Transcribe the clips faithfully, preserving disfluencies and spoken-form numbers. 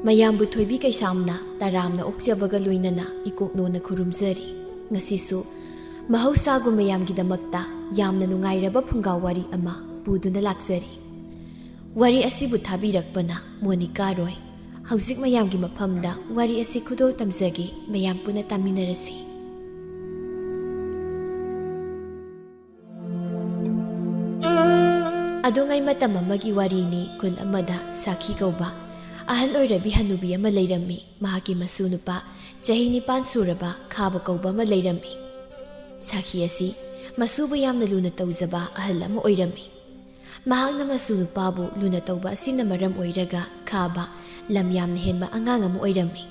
ꯃꯌꯥꯝꯕꯨ ꯊꯣꯏꯕꯤ ꯀꯩꯁꯥꯝꯅ ꯇꯔꯥꯝꯅ ꯑꯣꯛꯆꯕꯒ ꯂꯣꯏꯅꯅ ꯏꯀꯣꯛꯅꯣꯅ ꯈꯨꯔꯨꯝꯖꯔꯤ꯫ ꯉꯁꯤꯁꯨ ꯃꯍꯧꯁꯥꯒꯨꯝ ꯃꯌꯥꯝꯒꯤꯗꯃꯛꯇ ꯌꯥꯝꯅ ꯅꯨꯡꯉꯥꯏꯔꯕ ꯐꯨꯡꯒꯥ ꯋꯥꯔꯤ ꯑꯃ ꯄꯨꯗꯨꯅ ꯂꯥꯛꯆꯔꯤ꯫ ꯋꯥꯔꯤ ꯑꯁꯤꯕꯨ ꯊꯥꯕꯤꯔꯛꯄꯅ ꯃꯣꯅꯤꯀꯥ ꯔꯣꯏ꯫ ꯍꯧꯖꯤꯛ ꯃꯌꯥꯝꯒꯤ ꯃꯐꯝꯗ ꯋꯥꯔꯤ ꯑꯁꯤ ꯈꯨꯗꯣꯜ ꯇꯝꯖꯒꯦ, ꯃꯌꯥꯝ ꯄꯨꯟꯅ ꯇꯥꯃꯤꯟꯅꯔꯁꯤ꯫ ꯑꯗꯨꯉꯩ ꯃꯇꯝ ꯑꯃꯒꯤ ꯋꯥꯔꯤꯅꯤ꯫ ꯈꯨꯜ ꯑꯃꯗ ꯁꯥꯈꯤ ꯀꯧꯕ ꯑꯍꯜ ꯑꯣꯏꯔꯕꯤ ꯍꯅꯨꯕꯤ ꯑꯃ ꯂꯩꯔꯝꯃꯤ꯫ ꯃꯍꯥꯛꯀꯤ ꯃꯁꯨ ꯅꯨꯄꯥ ꯆꯍꯤ ꯅꯤꯄꯥꯟ ꯁꯨꯔꯕ ꯈꯥꯕ ꯀꯧꯕ ꯑꯃ ꯂꯩꯔꯝꯃꯤ꯫ ꯁꯥꯈꯤ ꯑꯁꯤ ꯃꯁꯨꯕꯨ ꯌꯥꯝꯅ ꯂꯨꯅ ꯇꯧꯖꯕ ꯑꯍꯜ ꯑꯃ ꯑꯣꯏꯔꯝꯃꯤ꯫ ꯃꯍꯥꯛꯅ ꯃꯁꯨ ꯅꯨꯄꯥꯕꯨ ꯂꯨꯅ ꯇꯧꯕ ꯑꯁꯤꯅ ꯃꯔꯝ ꯑꯣꯏꯔꯒ ꯈꯥꯕ ꯂꯝ ꯌꯥꯝꯅ ꯍꯦꯟꯕ ꯑꯉꯥꯡ ꯑꯃ ꯑꯣꯏꯔꯝꯃꯤ꯫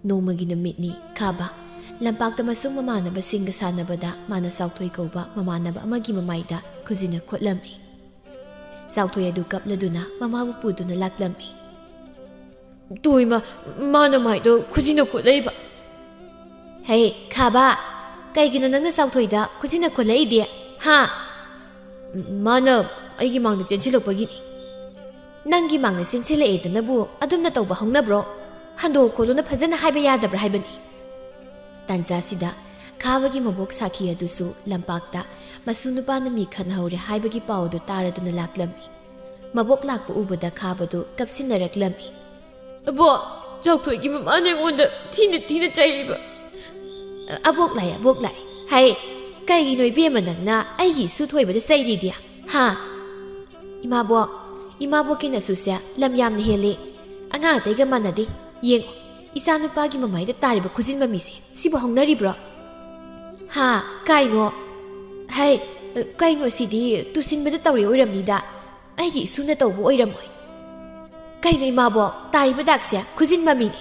ꯅꯣꯡꯃꯒꯤ ꯅꯨꯃꯤꯠꯅꯤ꯫ ꯈꯥꯕ ꯂꯝꯄꯥꯛꯇ ꯃꯁꯨꯡ ꯃꯃꯥꯟꯅꯕꯁꯤꯡꯒ ꯁꯥꯟꯅꯕꯗ ꯃꯥꯅ ꯆꯥꯎꯊꯣꯏ ꯀꯧꯕ ꯃꯃꯥꯟꯅꯕ ꯑꯃꯒꯤ ꯃꯃꯥꯏꯗ ꯈꯨꯖꯤꯟꯅ ꯈꯣꯠꯂꯝꯃꯤ꯫ ꯆꯥꯎꯊꯣꯏ ꯑꯗꯨ ꯀꯞꯂꯗꯨꯅ ꯃꯃꯥꯕꯨ ꯄꯨꯗꯨꯅ ꯂꯥꯛꯂꯝꯃꯤ꯫ "ꯇꯨ ꯏꯃꯥ, ꯃꯥꯅ ꯃꯥꯏꯗꯣ ꯈꯨꯖꯤꯟꯅ ꯈꯣꯠꯂꯛꯏꯕ?" "ꯍꯦ, ꯈꯥꯕ, ꯀꯩꯒꯤꯅꯣ ꯅꯪꯅ ꯆꯥꯎꯊꯣꯏꯗ ꯈꯨꯖꯤꯟꯅ ꯈꯣꯠꯂꯛꯏꯗꯤ? ꯍꯥ?" "ꯃꯥꯅ ꯑꯩꯒꯤ ꯃꯥꯡꯗ ꯆꯦꯟꯁꯤꯜꯂꯛꯄꯒꯤꯅꯤ꯫" "ꯅꯪꯒꯤ ꯃꯥꯡꯗ ꯆꯦꯟꯁꯤꯜꯂꯛꯑꯦꯗꯅꯕꯨ ꯑꯗꯨꯝꯅ ꯇꯧꯕ ꯍꯧꯅꯕ꯭ꯔꯣ? ꯍꯟꯗꯣꯛꯑ ꯈꯣꯠꯂꯨꯅ ꯐꯖꯅ ꯍꯥꯏꯕ ꯌꯥꯗꯕ꯭ꯔꯥ ꯍꯥꯏꯕꯅꯤ?" ꯇꯥꯟꯖꯥꯁꯤꯗ ꯈꯥꯕꯒꯤ ꯃꯕꯣꯛ ꯁꯥꯈꯤ ꯑꯗꯨꯁꯨ ꯂꯝꯄꯥꯛꯇ ꯃꯁꯨ ꯅꯨꯄꯥꯅ ꯃꯤ ꯈꯠꯅꯍꯧꯔꯦ ꯍꯥꯏꯕꯒꯤ ꯄꯥꯎ ꯑꯗꯨ ꯇꯥꯔꯗꯨꯅ ꯂꯥꯛꯂꯝꯃꯤ꯫ ꯃꯕꯣꯛ ꯂꯥꯛꯄ ꯎꯕꯗ ꯈꯥꯕꯗꯨ ꯀꯞꯁꯤꯟꯅꯔꯛꯂꯝꯃꯤ꯫ "ꯑꯕꯣꯛ, ꯆꯥꯎꯊꯣꯏꯒꯤ ꯃꯃꯥꯅ ꯑꯩꯉꯣꯟꯗ ꯊꯤꯅ ꯊꯤꯅ ꯆꯩꯔꯤꯕ꯫" "ꯑꯕꯣꯛ ꯂꯥꯛꯑꯦ, ꯑꯕꯣꯛ ꯂꯥꯛꯑꯦ꯫ ꯍꯥꯏ, ꯀꯩꯒꯤꯅꯣ ꯏꯕꯦꯝꯃ ꯅꯪꯅ ꯑꯩꯒꯤ ꯏꯁꯨ ꯊꯣꯏꯕꯗ ꯆꯩꯔꯤꯗꯤ? ꯍꯥ?" "ꯏꯃꯥꯕꯣꯛ, ꯏꯃꯥꯕꯣꯛꯀꯤ ꯅꯁꯨꯁꯦ ꯂꯝ ꯌꯥꯝꯅ ꯍꯦꯜꯂꯤ꯫ ꯑꯉꯥꯡ ꯑꯇꯩꯒ ꯃꯥꯟꯅꯗꯦ꯫ ꯌꯦꯡꯉꯣ, ꯏꯆꯥ ꯅꯨꯄꯥꯒꯤ ꯃꯃꯥꯏꯗ ꯇꯥꯔꯤꯕ ꯈꯨꯖꯤꯟ ꯃꯃꯤꯁꯦ, ꯁꯤꯕꯨ ꯍꯧꯅꯔꯤꯕ꯭ꯔꯣ?" "ꯍꯥ? ꯀꯥꯏꯅꯣ? ꯍꯩ, ꯀꯩꯅꯣ ꯁꯤꯗꯤ? ꯇꯨꯁꯤꯟꯕꯗ ꯇꯧꯔꯤ ꯑꯣꯏꯔꯝꯅꯤꯗ꯫ ꯑꯩꯒꯤ ꯏꯁꯨꯅ ꯇꯧꯕ ꯑꯣꯏꯔꯝꯃꯣꯏ꯫ ꯀꯩꯅꯣ ꯏꯃꯥꯕꯣꯛ, ꯇꯥꯔꯤꯕ ꯗꯥꯛꯁꯦ ꯈꯨꯖꯤꯟ ꯃꯃꯤꯅꯤ꯫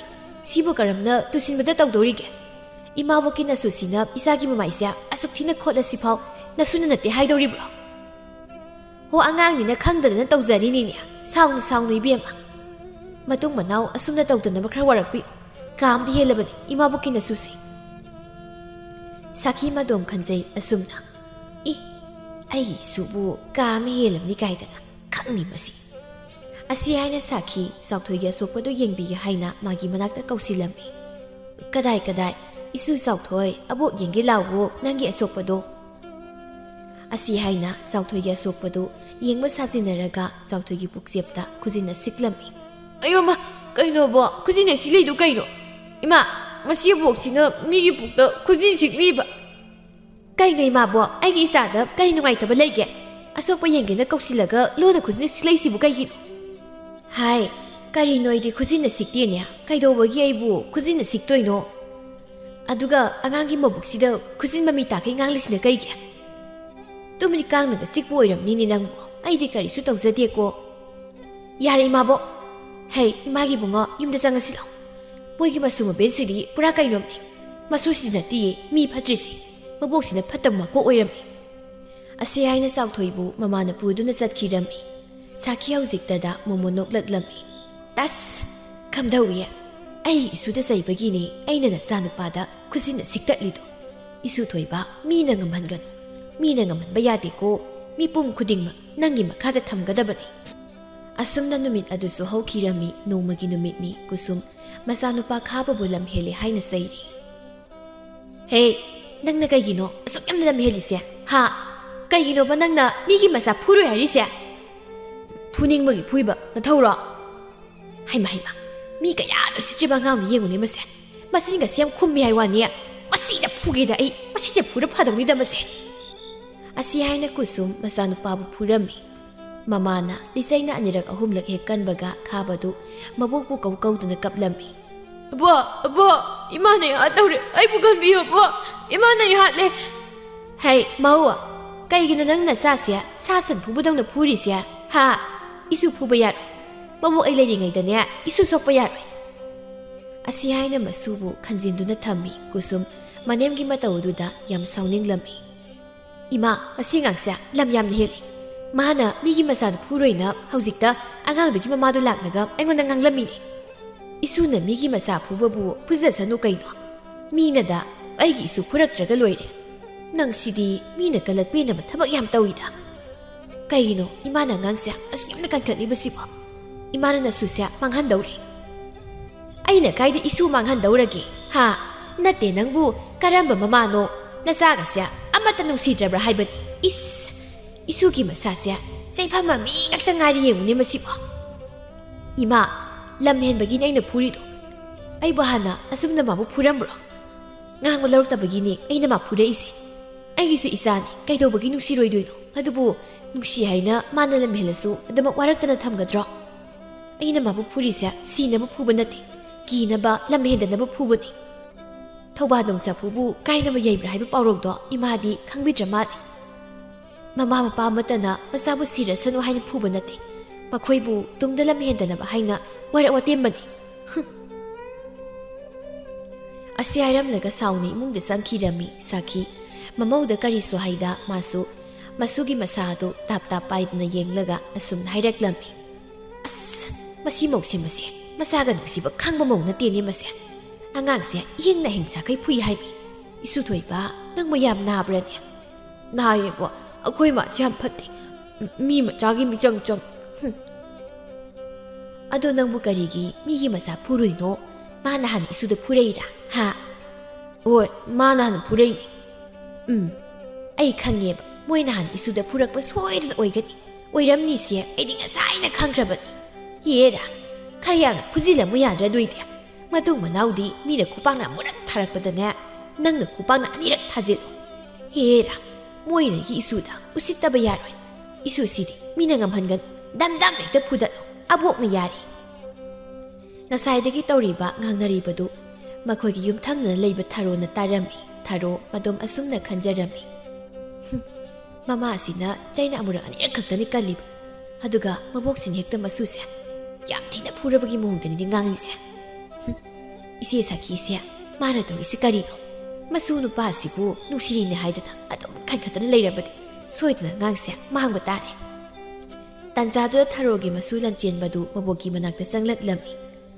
ꯁꯤꯕꯨ ꯀꯔꯝꯅ ꯇꯨꯁꯤꯟꯕꯗ ꯇꯧꯗꯧꯔꯤꯒꯦ? ꯏꯃꯥꯕꯣꯛꯀꯤ ꯅꯁꯨꯁꯤꯅ ꯏꯆꯥꯒꯤ ꯃꯃꯥꯏꯁꯦ ꯑꯁꯨꯛ ꯊꯤꯅ ꯈꯣꯠꯂꯁꯤꯐꯥꯎ ꯅꯁꯨꯅ ꯅꯠꯇꯦ ꯍꯥꯏꯗꯧꯔꯤꯕ꯭ꯔꯣ?" "ꯍꯣ, ꯑꯉꯥꯡꯅꯤꯅ ꯈꯪꯗꯗꯅ ꯇꯧꯖꯔꯤꯅꯤꯅꯦ꯫ ꯁꯥꯎꯅꯨ, ꯁꯥꯎꯅꯨ ꯏꯕꯦꯝꯃ꯫ ꯃꯇꯨꯡ ꯃꯅꯥꯎ ꯑꯁꯨꯝꯅ ꯇꯧꯗꯅꯕ ꯈꯔ ꯋꯥꯔꯛꯄꯤꯌꯨ꯫ ꯀꯥ ꯑꯃꯗꯤ ꯍꯦꯜꯂꯕꯅꯤ ꯏꯃꯥꯕꯣꯛꯀꯤ ꯅꯁꯨꯁꯦ꯫" ꯁꯥꯈꯤ ꯃꯗꯣꯝ ꯈꯟꯖꯩ ꯑꯁꯨꯝꯅ꯫ "ꯏ, ꯑꯩꯒꯤ ꯏꯁꯨꯕꯨ ꯀꯥ ꯑꯃ ꯍꯦꯜꯂꯕꯅꯤ ꯀꯥꯏꯗꯅ ꯈꯪꯅꯤ ꯃꯁꯤ?" ꯑꯁꯤ ꯍꯥꯏꯅ ꯁꯥꯈꯤ ꯆꯥꯎꯊꯣꯏꯒꯤ ꯑꯁꯣꯛꯄꯗꯨ ꯌꯦꯡꯕꯤꯒꯦ ꯍꯥꯏꯅ ꯃꯥꯒꯤ ꯃꯅꯥꯛꯇ ꯀꯧꯁꯤꯜꯂꯝꯃꯤ꯫ "ꯀꯗꯥꯏ ꯀꯗꯥꯏ? ꯏꯁꯨ ꯆꯥꯎꯊꯣꯏ, ꯑꯕꯣꯛ ꯌꯦꯡꯒꯦ ꯂꯥꯎꯋꯣ ꯅꯪꯒꯤ ꯑꯁꯣꯛꯄꯗꯣ"꯫ ꯑꯁꯤ ꯍꯥꯏꯅ ꯆꯥꯎꯊꯣꯏꯒꯤ ꯑꯁꯣꯛꯄꯗꯨ ꯌꯦꯡꯕ ꯁꯥꯖꯤꯟꯅꯔꯒ ꯆꯥꯎꯊꯣꯏꯒꯤ ꯄꯨꯛꯆꯦꯞꯇ ꯈꯨꯖꯤꯟꯅ ꯁꯤꯛꯂꯝꯃꯤ꯫ "ꯑꯌꯣꯃ, ꯀꯩꯅꯣꯕꯣ? ꯈꯨꯖꯤꯟꯅ ꯁꯤꯛꯂꯤꯗꯨ ꯀꯩꯅꯣ? ꯏꯃꯥ, ꯃꯁꯤ ꯑꯕꯣꯛꯁꯤꯅ ꯃꯤꯒꯤ ꯄꯨꯛꯇ ꯈꯨꯖꯤꯟ ꯁꯤꯛꯂꯤꯕ"꯫ "ꯀꯩꯅꯣ ꯏꯃꯥꯕꯣ, ꯑꯩꯒꯤ ꯏꯆꯥꯗ ꯀꯔꯤ ꯅꯨꯡꯉꯥꯏꯇꯕ ꯂꯩꯒꯦ? ꯑꯁꯣꯛꯄ ꯌꯦꯡꯒꯦꯅ ꯀꯧꯁꯤꯜꯂꯒ ꯂꯣꯟꯅ ꯈꯨꯖꯤꯟꯅ ꯁꯤꯛꯂꯛꯏꯁꯤꯕꯨ ꯀꯩꯒꯤꯅꯣ?" "ꯍꯥꯏ, ꯀꯔꯤꯅꯣ ꯑꯩꯗꯤ ꯈꯨꯖꯤꯟꯅ ꯁꯤꯛꯇꯦꯅꯦ꯫ ꯀꯩꯗꯧꯕꯒꯤ ꯑꯩꯕꯨ ꯈꯨꯖꯤꯟꯅ ꯁꯤꯛꯇꯣꯏꯅꯣ? ꯑꯗꯨꯒ ꯑꯉꯥꯡꯒꯤ ꯃꯕꯨꯛꯁꯤꯗ ꯈꯨꯖꯤꯟ ꯃꯃꯤ ꯇꯥꯈꯩ ꯉꯥꯡꯂꯤꯁꯤꯅ ꯀꯩꯒꯤ? ꯇꯨꯃꯤꯠ ꯀꯥꯡꯅꯒ ꯆꯤꯛꯄ ꯑꯣꯏꯔꯝꯅꯤꯅꯦ ꯅꯪꯕꯨ꯫ ꯑꯩꯗꯤ ꯀꯔꯤꯁꯨ ꯇꯧꯖꯗꯦꯀꯣ"꯫ "ꯌꯥꯔꯦ ꯏꯃꯥꯕꯣꯛ꯫ ꯍꯩ, ꯏꯃꯥꯒꯤ ꯏꯕꯨꯡꯉꯣ, ꯌꯨꯝꯗ ꯆꯪꯉꯁꯤ ꯂꯥꯎ꯫ ꯃꯣꯏꯒꯤ ꯃꯁꯨ ꯃꯕꯦꯟꯁꯤꯗꯤ ꯄꯨꯔꯥ ꯀꯩꯅꯣꯝꯅꯤ꯫ ꯃꯁꯨꯁꯤ ꯅꯠꯇꯤꯌꯦ ꯃꯤ ꯐꯠꯇ꯭ꯔꯤꯁꯤ, ꯃꯕꯣꯛꯁꯤꯅ ꯐꯠꯇꯕ ꯃꯀꯣꯛ ꯑꯣꯏꯔꯝꯃꯤ"꯫ ꯑꯁꯤ ꯍꯥꯏꯅ ꯆꯥꯎꯊꯣꯏꯕꯨ ꯃꯃꯥꯅ ꯄꯨꯗꯨꯅ ꯆꯠꯈꯤꯔꯝꯃꯤ꯫ ꯁꯥꯈꯤ ꯍꯧꯖꯤꯛꯇꯗ ꯃꯣꯃꯣ ꯅꯣꯛꯂꯛꯂꯝꯃꯤ꯫ "ꯇꯁ! ꯀꯝꯗꯧꯏ? ꯑꯩ ꯏꯁꯨꯗ ꯆꯩꯕꯒꯤꯅꯦ ꯑꯩꯅ ꯅꯆꯥꯅꯨꯄꯥꯗ ꯈꯨꯖꯤꯟꯅ ꯁꯤꯛꯇꯠꯂꯤꯗꯣ꯫ ꯏꯁꯨ ꯊꯣꯏꯕ, ꯃꯤꯅ ꯉꯝꯍꯟꯒꯅꯨ꯫ ꯃꯤꯅ ꯉꯝꯍꯟꯕ ꯌꯥꯗꯦꯀꯣ꯫ ꯃꯤꯄꯨꯝ ꯈꯨꯗꯤꯡꯃꯛ ꯅꯪꯒꯤ ꯃꯈꯥꯗ ꯊꯝꯒꯗꯕꯅꯤ"꯫ ꯑꯁꯨꯝꯅ ꯅꯨꯃꯤꯠ ꯑꯗꯨꯁꯨ ꯍꯧꯈꯤꯔꯝꯃꯤ꯫ ꯅꯣꯡꯃꯒꯤ ꯅꯨꯃꯤꯠꯅꯤ꯫ ꯀꯨꯁꯨꯝ ꯃꯆꯥꯅꯨꯄꯥ ꯈꯥꯕꯕꯨ ꯂꯝ ꯍꯦꯜꯂꯦ ꯍꯥꯏꯅ ꯆꯩꯔꯤ꯫ "ꯍꯦ, ꯅꯪꯅ ꯀꯩꯒꯤꯅꯣ ꯑꯁꯨꯛ ꯌꯥꯝꯅ ꯂꯝ ꯍꯦꯜꯂꯤꯁꯦ? ꯍꯥ? ꯀꯩꯒꯤꯅꯣꯕ ꯅꯪꯅ ꯃꯤꯒꯤ ꯃꯆꯥ ꯐꯨꯔꯣꯏ ꯍꯥꯏꯔꯤꯁꯦ?" "ꯐꯨꯅꯤꯡꯕꯒꯤ ꯐꯨꯏꯕ ꯅꯊꯧꯔꯣ?" "ꯍꯩꯃ, ꯍꯩꯃ, ꯃꯤ ꯀꯌꯥ ꯎꯁꯤꯠꯇ꯭ꯔꯤꯕ ꯑꯉꯥꯡꯅꯤ ꯌꯦꯡꯉꯨꯅꯦ ꯃꯁꯦ꯫ ꯃꯆꯤꯟꯒ ꯁꯦꯝ ꯈꯨꯝꯃꯤ ꯍꯥꯏ ꯋꯥꯅꯤ꯫ ꯃꯁꯤꯗ ꯐꯨꯒꯦꯗ ꯑꯩ, ꯃꯁꯤꯗ ꯐꯨꯔ ꯐꯗꯧꯅꯤꯗ ꯃꯁꯦ"꯫ ꯑꯁꯤ ꯍꯥꯏꯅ ꯀꯨꯁꯨꯝ ꯃꯆꯥꯅꯨꯄꯥꯕꯨ ꯐꯨꯔꯝꯃꯤ꯫ ꯃꯃꯥꯅ ꯂꯤꯆꯩꯅ ꯑꯅꯤꯔꯛ ꯑꯍꯨꯝꯂꯛ ꯍꯦꯛ ꯀꯟꯕꯒ ꯈꯥꯕꯗꯨ ꯃꯕꯣꯛꯄꯨ ꯀꯧ ꯀꯧꯗꯨꯅ ꯀꯞꯂꯝꯃꯤ꯫ "ꯑꯕꯣ, ꯑꯕꯣ, ꯏꯃꯥꯅ ꯑꯩ ꯍꯥꯠꯇꯧꯔꯦ, ꯑꯩꯕꯨ ꯀꯟꯕꯤꯌꯨ ꯑꯕꯣ, ꯏꯃꯥꯅ ꯑꯩ ꯍꯥꯠꯂꯦ"꯫ "ꯍꯩ, ꯃꯧ, ꯀꯩꯒꯤꯅꯣ ꯅꯪ ꯅꯆꯥꯁꯦ ꯁꯥ ꯁꯟ ꯐꯨꯕꯗꯧꯅ ꯐꯨꯔꯤꯁꯦ? ꯍꯥ? ꯏꯁꯨ ꯐꯨꯕ ꯌꯥꯔꯣꯏ꯫ ꯃꯕꯣꯛ ꯑꯩ ꯂꯩꯔꯤꯉꯩꯗꯅꯦ, ꯏꯁꯨ ꯁꯣꯛꯄ ꯌꯥꯔꯣꯏ"꯫ ꯑꯁꯤ ꯍꯥꯏꯅ ꯃꯁꯨꯕꯨ ꯈꯟꯖꯤꯟꯗꯨꯅ ꯊꯝꯃꯤ꯫ ꯀꯨꯁꯨꯝ ꯃꯅꯦꯝꯒꯤ ꯃꯇꯧ ꯑꯗꯨꯗ ꯌꯥꯝ ꯁꯥꯎꯅꯤꯡꯂꯝꯃꯤ꯫ "ꯏꯃꯥ, ꯃꯁꯤ ꯑꯉꯥꯡꯁꯦ ꯂꯝ ꯌꯥꯝꯅ ꯍꯦꯜꯂꯤ꯫ ꯃꯥꯅ ꯃꯤꯒꯤ ꯃꯆꯥꯗꯨ ꯐꯨꯔꯣꯏꯅ ꯍꯧꯖꯤꯛꯇ ꯑꯉꯥꯡꯗꯨꯒꯤ ꯃꯃꯥꯗꯨ ꯂꯥꯛꯂꯒ ꯑꯩꯉꯣꯟꯗ ꯉꯥꯡꯂꯝꯃꯤꯅꯦ꯫ ꯏꯁꯨꯅ ꯃꯤꯒꯤ ꯃꯆꯥ ꯐꯨꯕꯕꯨ ꯐꯨꯖꯁꯅꯨ ꯀꯩꯅꯣ? ꯃꯤꯅꯗ ꯑꯩꯒꯤ ꯏꯁꯨ ꯐꯨꯔꯛꯇ꯭ꯔꯒ ꯂꯣꯏꯔꯦ꯫ ꯅꯪꯁꯤꯗꯤ ꯃꯤꯅ ꯀꯂꯛ ꯄꯦꯟꯅꯕ ꯊꯕꯛ ꯌꯥꯝ ꯇꯧꯏꯗ꯫ ꯀꯩꯒꯤꯅꯣ ꯏꯃꯥꯅ ꯑꯉꯥꯡꯁꯦ ꯑꯁꯨꯛ ꯌꯥꯝꯅ ꯀꯟꯈꯠꯂꯤꯕꯁꯤꯕꯣ? ꯏꯃꯥꯅ ꯅꯁꯨꯁꯦ ꯃꯥꯡꯍꯟꯗꯧꯔꯦ꯫ ꯑꯩꯅ ꯀꯥꯏꯗ ꯏꯁꯨ ꯃꯥꯡꯍꯟꯗꯧꯔꯒꯦ? ꯍꯥ? ꯅꯠꯇꯦ, ꯅꯪꯕꯨ ꯀꯔꯝꯕ ꯃꯃꯥꯅꯣ ꯅꯆꯥꯒꯁꯦ ꯑꯃꯠꯇ ꯅꯨꯡꯁꯤꯗ꯭ꯔꯕ꯭ꯔꯥ ꯍꯥꯏꯕꯅꯤ? ꯏꯁ, ꯏꯁꯨꯒꯤ ꯃꯁꯥꯁꯦ ꯆꯩꯐꯝ ꯃꯤ ꯉꯥꯛꯇ ꯉꯥꯏꯔꯤ, ꯌꯦꯡꯉꯨꯅꯦ ꯃꯁꯤꯕꯣ꯫ ꯏꯃꯥ, ꯂꯝ ꯍꯦꯟꯕꯒꯤꯅꯦ ꯑꯩꯅ ꯐꯨꯔꯤꯗꯣ꯫ ꯑꯩꯕꯨ ꯍꯥꯟꯅ ꯑꯁꯨꯝꯅ ꯃꯥꯕꯨ ꯐꯨꯔꯝꯕ꯭ꯔꯣ? ꯉꯥꯡꯕ ꯂꯧꯔꯛꯇꯕꯒꯤꯅꯦ ꯑꯩꯅ ꯃꯥ ꯐꯨꯔꯛꯏꯁꯦ꯫ ꯑꯩꯒꯤꯁꯨ ꯏꯆꯥꯅꯤ, ꯀꯩꯗꯧꯕꯒꯤ ꯅꯨꯡꯁꯤꯔꯣꯏꯗꯣꯏꯅꯣ? ꯑꯗꯨꯕꯨ ꯅꯨꯡꯁꯤ ꯍꯥꯏꯅ ꯃꯥꯅ ꯂꯝ ꯍꯦꯜꯂꯁꯨ ꯑꯗꯨꯃꯛ ꯋꯥꯔꯛꯇꯅ ꯊꯝꯒꯗ꯭ꯔꯣ? ꯑꯩꯅ ꯃꯥꯕꯨ ꯐꯨꯔꯤꯁꯦ ꯁꯤꯅꯕ ꯐꯨꯕ ꯅꯠꯇꯦ, ꯀꯤꯅꯕ, ꯂꯝ ꯍꯦꯟꯗꯅꯕ ꯐꯨꯕꯅꯤ꯫ ꯊꯧꯕꯥꯗꯣꯡ ꯆꯐꯨꯕꯨ ꯀꯥꯏꯅꯕ ꯌꯩꯕ꯭ꯔꯥ ꯍꯥꯏꯕ ꯄꯥꯎꯔꯧꯗꯣ ꯏꯃꯥꯗꯤ ꯈꯪꯕꯤꯗ꯭ꯔ ꯃꯥꯜꯂꯦ꯫ ꯃꯃꯥ ꯃꯄꯥ ꯑꯃꯠꯇꯅ ꯃꯆꯥꯕꯨ ꯁꯤꯔꯁꯅꯨ ꯍꯥꯏꯅ ꯐꯨꯕ ꯅꯠꯇꯦ, ꯃꯈꯣꯏꯕꯨ ꯇꯨꯡꯗ ꯂꯝ ꯍꯦꯟꯗꯅꯕ ꯍꯥꯏꯅ ꯋꯥꯔꯛ ꯋꯥꯇꯦꯝꯕꯅꯤ꯫ ꯍꯨꯝ꯫ ꯑꯁꯤ ꯍꯥꯏꯔꯝꯂꯒ ꯁꯥꯎꯅ ꯏꯃꯨꯡꯗ ꯆꯪꯈꯤꯔꯝꯃꯤ ꯁꯥꯈꯤ꯫ ꯃꯃꯧꯗ ꯀꯔꯤꯁꯨ ꯍꯥꯏꯗ ꯃꯥꯁꯨ ꯃꯁꯨꯒꯤ ꯃꯁꯥ ꯑꯗꯨ ꯇꯥꯞ ꯇꯥꯞ ꯄꯥꯏꯗꯨꯅ ꯌꯦꯡꯂꯒ ꯑꯁꯨꯝꯅ ꯍꯥꯏꯔꯛꯂꯝꯃꯤ꯫ ꯑꯁ, ꯃꯁꯤ ꯃꯧꯁꯦ ꯃꯁꯦ, ꯃꯆꯥꯒ ꯅꯨꯡꯁꯤꯕ ꯈꯪꯕ ꯃꯧ ꯅꯠꯇꯦꯅꯦ ꯃꯁꯦ꯫ ꯑꯉꯥꯡꯁꯦ ꯏꯍꯤꯡꯅ ꯍꯤꯡꯁꯥꯈꯩ ꯐꯨꯏ ꯍꯥꯏꯃꯤ꯫ ꯏꯁꯨ ꯊꯣꯏꯕ, ꯅꯪꯕꯨ ꯌꯥꯝ ꯅꯥꯕ꯭ꯔꯅꯦ? ꯅꯥꯏꯌꯦꯕꯣ, ꯑꯩꯈꯣꯏ ꯃꯥꯁꯦ ꯌꯥꯝ ꯐꯠꯇꯦ꯫ ꯃꯤ ꯃꯆꯥꯒꯤ ꯃꯤꯆꯪ ꯆꯪ꯫ ꯍꯨꯝ꯫ ꯑꯗꯣ ꯅꯪꯕꯨ ꯀꯔꯤꯒꯤ ꯃꯤꯒꯤ ꯃꯆꯥ ꯐꯨꯔꯨꯏꯅꯣ? ꯃꯥꯅ ꯍꯥꯟꯅ ꯏꯁꯨꯗ ꯐꯨꯔꯛꯏꯔꯥ? ꯍꯥ? ꯍꯣꯏ, ꯃꯥꯅ ꯍꯥꯟꯅ ꯐꯨꯔꯛꯏꯅꯦ꯫ ꯎꯝ, ꯑꯩ ꯈꯪꯉꯦꯕ, ꯃꯣꯏꯅ ꯍꯥꯟꯅ ꯏꯁꯨꯗ ꯐꯨꯔꯛꯄ ꯁꯣꯏꯗꯅ ꯑꯣꯏꯒꯅꯤ꯫ ꯑꯣꯏꯔꯝꯅꯤꯁꯦ ꯑꯩꯗꯤ ꯉꯁꯥꯏꯅ ꯈꯪꯈ꯭ꯔꯕꯅꯤ꯫ ꯍꯦꯔꯥ, ꯈꯔ ꯌꯥꯝꯅ ꯐꯨꯖꯤꯜꯂꯝꯃꯨ ꯌꯥꯗ꯭ꯔꯥ ꯑꯗꯨꯏꯗꯤ? ꯃꯇꯨꯡ ꯃꯅꯥꯎꯗꯤ ꯃꯤꯅ ꯈꯨꯄꯥꯛꯅ ꯑꯃꯨꯔꯛ ꯊꯥꯔꯛꯄꯗꯅꯦ, ꯅꯪꯅ ꯈꯨꯄꯥꯛꯅ ꯑꯅꯤꯔꯛ ꯊꯥꯖꯤꯜꯂꯨ꯫ ꯍꯦꯔꯥ, ꯃꯣꯏꯅꯒꯤ ꯏꯁꯨꯗ ꯎꯁꯤꯠꯇꯕ ꯌꯥꯔꯣꯏ꯫ ꯏꯁꯨꯁꯤꯗꯤ ꯃꯤꯅ ꯉꯝꯍꯟꯒꯅꯨ꯫ ꯗꯝ ꯗꯝ ꯍꯦꯛꯇ ꯐꯨꯗꯠꯂꯨ꯫ ꯑꯕꯣꯛꯅ ꯌꯥꯔꯤ꯫ ꯉꯁꯥꯏꯗꯒꯤ ꯇꯧꯔꯤꯕ ꯉꯥꯡꯅꯔꯤꯕꯗꯨ ꯃꯈꯣꯏꯒꯤ ꯌꯨꯝꯊꯪꯅꯅ ꯂꯩꯕ ꯊꯥꯔꯣꯅ ꯇꯥꯔꯝꯃꯤ꯫ ꯊꯥꯔꯣ ꯃꯗꯣꯝ ꯑꯁꯨꯝꯅ ꯈꯟꯖꯔꯝꯃꯤ꯫ "ꯍꯨꯝ, ꯃꯃꯥꯁꯤꯅ ꯆꯩꯅ ꯑꯃꯨꯔꯛ ꯑꯅꯤꯔꯛ ꯈꯛꯇꯅꯤ ꯀꯜꯂꯤꯕ꯫ ꯑꯗꯨꯒ ꯃꯕꯣꯛꯁꯤꯅ ꯍꯦꯛꯇ ꯃꯁꯨꯁꯦ ꯌꯥꯝ ꯊꯤꯅ ꯐꯨꯔꯕꯒꯤ ꯃꯑꯣꯡꯗꯅꯤꯅꯦ ꯉꯥꯡꯂꯤꯁꯦ꯫ ꯍꯨꯝ, ꯏꯆꯦ ꯁꯥꯈꯤꯁꯦ ꯃꯥꯅ ꯇꯧꯔꯤꯁꯤ ꯀꯔꯤꯅꯣ? ꯃꯁꯨ ꯅꯨꯄꯥꯁꯤꯕꯨ ꯅꯨꯡꯁꯤꯔꯤꯅꯦ ꯍꯥꯏꯗꯅ ꯑꯗꯨꯝ ꯈꯟꯈꯠꯇꯅ ꯂꯩꯔꯕꯗꯤ ꯁꯣꯏꯗꯅ ꯑꯉꯥꯡꯁꯦ ꯃꯥꯡꯕ ꯇꯥꯔꯦ"꯫ ꯇꯥꯟꯖꯥꯗꯨꯗ ꯊꯥꯔꯣꯒꯤ ꯃꯁꯨ ꯂꯟꯆꯦꯟꯕꯗꯨ ꯃꯕꯣꯛꯀꯤ ꯃꯅꯥꯛꯇ ꯆꯪꯂꯛꯂꯝꯃꯤ꯫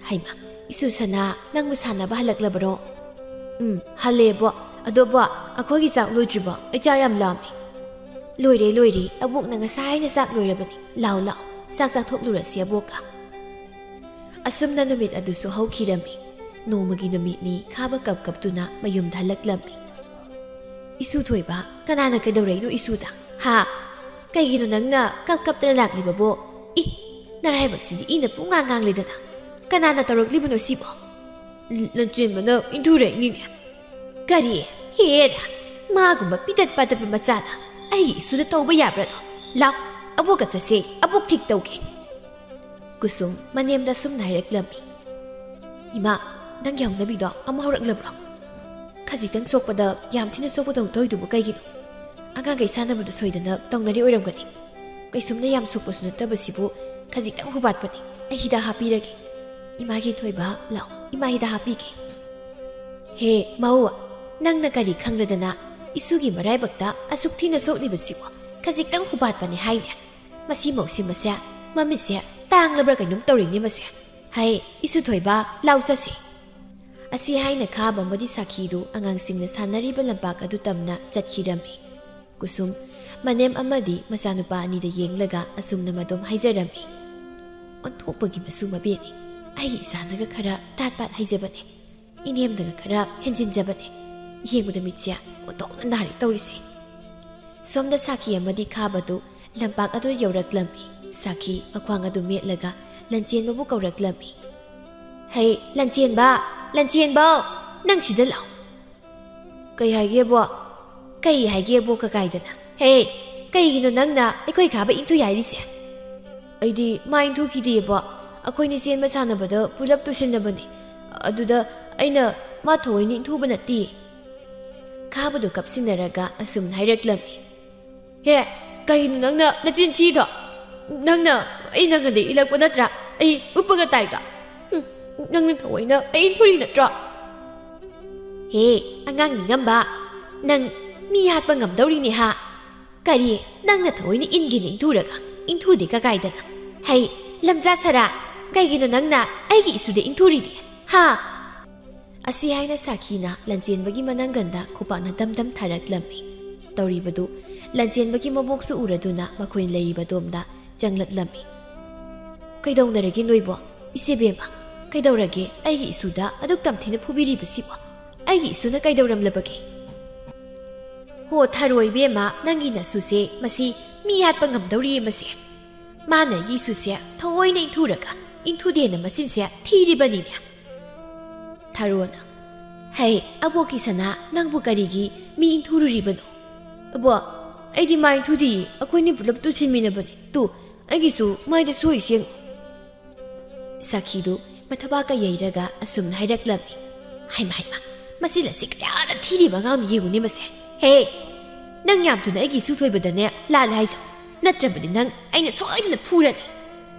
"ꯍꯩꯃꯥ, ꯏꯁꯨ ꯁꯅꯥ, ꯅꯪꯕꯨ ꯁꯥꯟꯅꯕ ꯍꯜꯂꯛꯂꯕꯔꯣ?" "ꯎꯝ, ꯍꯜꯂꯦꯕꯣ꯫ ꯑꯗꯣꯕꯣ, ꯑꯩꯈꯣꯏꯒꯤ ꯆꯥꯛ ꯂꯣꯏꯗ꯭ꯔꯤꯕꯣ? ꯑꯩ ꯆꯥꯛ ꯌꯥꯝ ꯂꯥꯝꯃꯦ"꯫ "ꯂꯣꯏꯔꯦ, ꯂꯣꯏꯔꯦ꯫ ꯑꯕꯣꯛꯅ ꯉꯁꯥꯏꯅ ꯆꯥꯛ ꯂꯣꯏꯔꯕꯅꯤ꯫ ꯂꯥꯎ, ꯂꯥꯎ, ꯆꯥꯛ ꯆꯥꯊꯣꯛꯂꯨꯔꯁꯤ ꯑꯕꯣꯛꯀ"꯫ ꯑꯁꯨꯝꯅ ꯅꯨꯃꯤꯠ ꯑꯗꯨꯁꯨ ꯍꯧꯈꯤꯔꯝꯃꯤ꯫ ꯅꯣꯡꯃꯒꯤ ꯅꯨꯃꯤꯠꯅꯤ, ꯈꯥꯕ ꯀꯞ ꯀꯞꯇꯨꯅ ꯃꯌꯨꯝꯗ ꯍꯜꯂꯛꯂꯝꯃꯤ꯫ "ꯏꯁꯨ ꯊꯣꯏꯕ, ꯀꯅꯥꯅ ꯀꯩꯗꯧꯔꯛꯏꯅꯣ ꯏꯁꯨꯗ? ꯍꯥ? ꯀꯩꯒꯤꯅꯣ ꯅꯪꯅ ꯀꯞ ꯀꯞꯇꯅ ꯂꯥꯛꯂꯤꯕꯕꯣ? ꯏ, ꯅꯔꯥꯏꯕꯛꯁꯤꯗꯤ ꯏꯅ ꯄꯨꯡꯉꯥꯡ ꯉꯥꯡꯂꯦꯗꯅ꯫ ꯀꯅꯥꯅ ꯇꯧꯔꯛꯂꯤꯕꯅꯣ ꯁꯤꯕꯣ?" "ꯂ-, ꯂꯟꯆꯦꯟꯕꯅ ꯏꯟꯊꯨꯔꯛꯏꯅꯤꯅꯦ꯫ ꯀꯔꯤ? ꯍꯦꯔꯥ, ꯃꯥꯒꯨꯝꯕ ꯄꯤꯇꯠ ꯄꯥꯇꯠꯄ ꯃꯆꯥꯅ ꯑꯩꯒꯤ ꯏꯁꯨꯗ ꯇꯧꯕ ꯌꯥꯕ꯭ꯔꯥꯗꯣ? ꯂꯥꯎ, ꯑꯕꯣꯛꯀ ꯆꯠꯁꯦ, ꯑꯕꯣꯛ ꯊꯤꯛ ꯇꯧꯒꯦ꯫" ꯀꯨꯁꯨꯝ ꯃꯅꯦꯝꯗ ꯁꯨꯝꯅ ꯍꯥꯏꯔꯛꯂꯝꯃꯤ꯫ "ꯏꯃꯥ, ꯅꯪꯒꯤ ꯍꯧꯅꯕꯤꯗꯣ ꯑꯃꯨꯛ ꯍꯧꯔꯛꯂꯕ꯭ꯔꯣ? ꯈꯖꯤꯛꯇꯪ ꯁꯣꯛꯄꯗ ꯌꯥꯝ ꯊꯤꯅ ꯁꯣꯛꯄꯗꯧ ꯇꯧꯔꯤꯗꯨꯕꯨ ꯀꯩꯒꯤꯅꯣ? ꯑꯉꯥꯡꯈꯩ ꯁꯥꯟꯅꯕꯗ ꯁꯣꯏꯗꯅ ꯇꯧꯅꯔꯤ ꯑꯣꯏꯔꯝꯒꯅꯤ꯫ ꯀꯩꯁꯨꯝꯅ ꯌꯥꯝ ꯁꯣꯛꯄꯁꯨ ꯅꯠꯇꯕꯁꯤꯕꯨ ꯈꯖꯤꯛꯇꯪ ꯍꯨꯕꯥꯠꯄꯅꯤ꯫ ꯑꯩ ꯍꯤꯗꯥꯛ ꯍꯥꯞꯄꯤꯔꯒꯦ꯫ ꯏꯃꯥꯒꯤ ꯊꯣꯏꯕ, ꯂꯥꯎ, ꯏꯃꯥ ꯍꯤꯗꯥꯛ ꯍꯥꯞꯄꯤꯒꯦ꯫" "ꯍꯦ, ꯃꯧ, ꯅꯪꯅ ꯀꯔꯤ ꯈꯪꯗꯗꯅ ꯏꯁꯨꯒꯤ ꯃꯔꯥꯏꯕꯛꯇ ꯑꯁꯨꯛ ꯊꯤꯅ ꯁꯣꯛꯂꯤꯕꯁꯤꯕꯨ? ꯈꯖꯤꯛꯇꯪ ꯍꯨꯕꯥꯠꯄꯅꯤ ꯍꯥꯏꯅꯦ꯫ ꯃꯁꯤ ꯃꯧꯁꯤ ꯃꯁꯦ, ꯃꯃꯤꯠꯁꯦ ꯇꯥꯡꯂꯕ꯭ꯔꯥ ꯀꯩꯅꯣꯝ ꯇꯧꯔꯤꯅꯦ ꯃꯁꯦ꯫ ꯍꯩ, ꯏꯁꯨ ꯊꯣꯏꯕ, ꯂꯥꯎ ꯆꯠꯁꯤ꯫" ꯑꯁꯤ ꯍꯥꯏꯅ ꯈꯥꯕ ꯑꯃꯗꯤ ꯁꯥꯈꯤꯗꯨ ꯑꯉꯥꯡꯁꯤꯡꯅ ꯁꯥꯟꯅꯔꯤꯕ ꯂꯝꯄꯥꯛ ꯑꯗꯨ ꯇꯝꯅ ꯆꯠꯈꯤꯔꯝꯃꯤ꯫ ꯀꯨꯁꯨꯝ ꯃꯅꯦꯝ ꯑꯃꯗꯤ ꯃꯆꯥꯅꯨꯄꯥ ꯑꯅꯤꯗ ꯌꯦꯡꯂꯒ ꯑꯁꯨꯝꯅ ꯃꯗꯨꯝ ꯍꯥꯏꯖꯔꯝꯃꯤ꯫ "ꯑꯣꯟꯊꯣꯛꯄꯒꯤ ꯃꯁꯨ ꯃꯕꯦꯅꯤ꯫ ꯑꯩꯒꯤ ꯏꯆꯥꯅꯒ ꯈꯔ ꯇꯥꯠ ꯄꯥꯠ ꯍꯩꯖꯕꯅꯦ꯫ ꯏꯅꯦꯝꯗꯒ ꯈꯔ ꯍꯦꯟꯖꯤꯟꯖꯕꯅꯦ꯫ ꯌꯦꯡꯕꯗ ꯃꯤꯠꯁꯦ ꯑꯣꯟꯊꯣꯛꯅ ꯅꯥꯔꯦ ꯇꯧꯔꯤꯁꯦ꯫" ꯁꯣꯝꯗ ꯁꯥꯈꯤ ꯑꯃꯗꯤ ꯈꯥꯕꯗꯨ ꯂꯝꯄꯥꯛ ꯑꯗꯨ ꯌꯧꯔꯛꯂꯝꯃꯤ꯫ ꯁꯥꯈꯤ ꯃꯈ꯭ꯋꯥꯡ ꯑꯗꯨ ꯃꯦꯠꯂꯒ ꯂꯟꯆꯦꯟꯕꯕꯨ ꯀꯧꯔꯛꯂꯝꯃꯤ꯫ "ꯍꯩ, ꯂꯟꯆꯦꯟꯕ, ꯂꯟꯆꯦꯟꯕꯧ, ꯅꯪ ꯁꯤꯗ ꯂꯥꯛꯑꯣ꯫" "ꯀꯩ ꯍꯥꯏꯒꯦꯕꯣ?" "ꯀꯩ ꯍꯥꯏꯒꯦꯕꯣ ꯀꯀꯥꯏꯗꯅ? ꯍꯦ, ꯀꯩꯒꯤꯅꯣ ꯅꯪꯅ ꯑꯩꯈꯣꯏ ꯈꯥꯕ ꯏꯟꯊꯨꯏ ꯍꯥꯏꯔꯤꯁꯦ?" "ꯑꯩꯗꯤ ꯃꯥ ꯏꯟꯊꯨꯈꯤꯗꯦꯕꯣ꯫ ꯑꯩꯈꯣꯏꯅꯤ ꯆꯦꯟꯕ ꯁꯥꯟꯅꯕꯗ ꯄꯨꯂꯞ ꯇꯨꯁꯤꯟꯅꯕꯅꯤ꯫ ꯑꯗꯨꯗ ꯑꯩꯅ ꯃꯥ ꯊꯑꯣꯏꯅ ꯏꯟꯊꯨꯕ ꯅꯠꯇꯦ꯫" ꯈꯥꯕꯗꯨ ꯀꯞꯁꯤꯟꯅꯔꯒ ꯑꯁꯨꯝꯅ ꯍꯥꯏꯔꯛꯂꯝꯃꯤ꯫ "ꯍꯦ, ꯀꯩꯅꯣ ꯅꯪꯅ ꯅꯆꯤꯟ ꯊꯤꯗꯣ? ꯅꯪꯅ ꯑꯩ ꯅꯪꯉꯣꯟꯗ ꯏꯜꯂꯛꯄ ꯅꯠꯇ꯭ꯔꯥ? ꯑꯩ ꯎꯞꯄꯒ ꯇꯥꯏꯗꯣ? ꯍꯨꯝ, ꯅꯪꯅ ꯊꯑꯣꯏꯅ ꯑꯩ ꯏꯟꯊꯨꯔꯤ ꯅꯠꯇ꯭ꯔꯣ?" "ꯍꯦ, ꯑꯉꯥꯡ ꯅꯤꯡꯉꯝꯕ, ꯅꯪ ꯃꯤ ꯍꯥꯠꯄ ꯉꯝꯗꯧꯔꯤꯅꯦ ꯍꯥ? ꯀꯔꯤ, ꯅꯪꯅ ꯊꯑꯣꯏꯅ ꯏꯟꯒꯦꯅ ꯏꯟꯊꯨꯔꯒ ꯏꯟꯊꯨꯗꯦ ꯀꯀꯥꯏꯗꯅ? ꯍꯩ, ꯂꯝꯖꯥ ꯁꯔꯥ, ꯀꯩꯒꯤꯅꯣ ꯅꯪꯅ ꯑꯩꯒꯤ ꯏꯁꯨꯗ ꯏꯟꯊꯨꯔꯤꯗꯤ? ꯍꯥ?" ꯑꯁꯤ ꯍꯥꯏꯅ ꯁꯥꯈꯤꯅ ꯂꯟꯆꯦꯟꯕꯒꯤ ꯃꯅꯪꯒꯟꯗ ꯈꯨꯄꯥꯛꯅ ꯗꯝ ꯗꯝ ꯊꯥꯔꯛꯂꯝꯃꯤ꯫ ꯇꯧꯔꯤꯕꯗꯨ ꯂꯟꯆꯦꯟꯕꯒꯤ ꯃꯕꯣꯛꯁꯨ ꯎꯔꯗꯨꯅ ꯃꯈꯣꯏꯅ ꯂꯩꯔꯤꯕ ꯑꯗꯣꯝꯗ ꯆꯪꯂꯛꯂꯝꯃꯤ꯫ "ꯀꯩꯗꯧꯅꯔꯒꯦ ꯅꯣꯏꯕꯣ? "ꯏꯆꯦ ꯕꯦꯝꯃ, ꯀꯩꯗꯧꯔꯒꯦ? ꯑꯩꯒꯤ ꯏꯁꯨꯗ ꯑꯗꯨꯛ ꯇꯝꯊꯤꯅ ꯐꯨꯕꯤꯔꯤꯕꯁꯤꯕꯣ? ꯑꯩꯒꯤ ꯏꯁꯨꯅ ꯀꯩꯗꯧꯔꯝꯂꯕꯒꯦ?" "ꯍꯣ ꯊꯔꯣ ꯏꯕꯦꯝꯃ, ꯅꯪꯒꯤ ꯅꯁꯨꯁꯦ ꯃꯁꯤ ꯃꯤ ꯍꯥꯠꯄ ꯉꯝꯗꯧꯔꯤꯌꯦ ꯃꯁꯦ꯫ ꯃꯥꯅ ꯑꯩꯒꯤ ꯏꯁꯨꯁꯦ ꯊꯑꯣꯏꯅ ꯏꯟꯊꯨꯔꯒ ꯏꯟꯊꯨꯗꯦꯅ ꯃꯆꯤꯟꯁꯦ ꯊꯤꯔꯤꯕꯅꯤꯅꯦ꯫" ꯊꯔꯣꯅ, "ꯍꯩ, ꯑꯕꯣꯛꯀꯤ ꯁꯅꯥ, ꯅꯪꯕꯨ ꯀꯔꯤꯒꯤ ꯃꯤ ꯏꯟꯊꯨꯔꯨꯔꯤꯕꯅꯣ?" "ꯑꯕꯣ, ꯑꯩꯗꯤ ꯃꯥ ꯏꯟꯊꯨꯗꯤꯌꯦ, ꯑꯩꯈꯣꯏꯅꯤ ꯄꯨꯂꯞ ꯇꯨꯁꯤꯟꯃꯤꯟꯅꯕꯅꯦ꯫ ꯇꯨ, ꯑꯩꯒꯤꯁꯨ ꯃꯥꯏꯗ ꯁꯣꯏ ꯌꯦꯡꯉꯨ꯫" ꯁꯥꯈꯤꯗꯨ ꯃꯊꯕꯥꯛꯀ ꯌꯩꯔꯒ ꯑꯁꯨꯝꯅ ꯍꯥꯏꯔꯛꯂꯝꯃꯤ꯫ "ꯍꯩꯃ, ꯍꯩꯃ, ꯃꯁꯤ ꯂꯁꯤ ꯀꯌꯥꯗ ꯊꯤꯔꯤꯕ ꯑꯉꯥꯡꯅꯤ ꯌꯦꯡꯉꯨꯅꯦ ꯃꯁꯦ꯫ ꯍꯦ, ꯅꯪ ꯌꯥꯝ ꯊꯨꯅ ꯑꯩꯒꯤ ꯏꯁꯨ ꯊꯣꯏꯕꯗꯅꯦ ꯂꯥꯜꯂꯦ ꯍꯥꯏꯁꯦ, ꯅꯠꯇ꯭ꯔꯕꯗꯤ ꯅꯪ ꯑꯩꯅ ꯁꯣꯏꯗꯅ ꯐꯨꯔꯅꯤ꯫"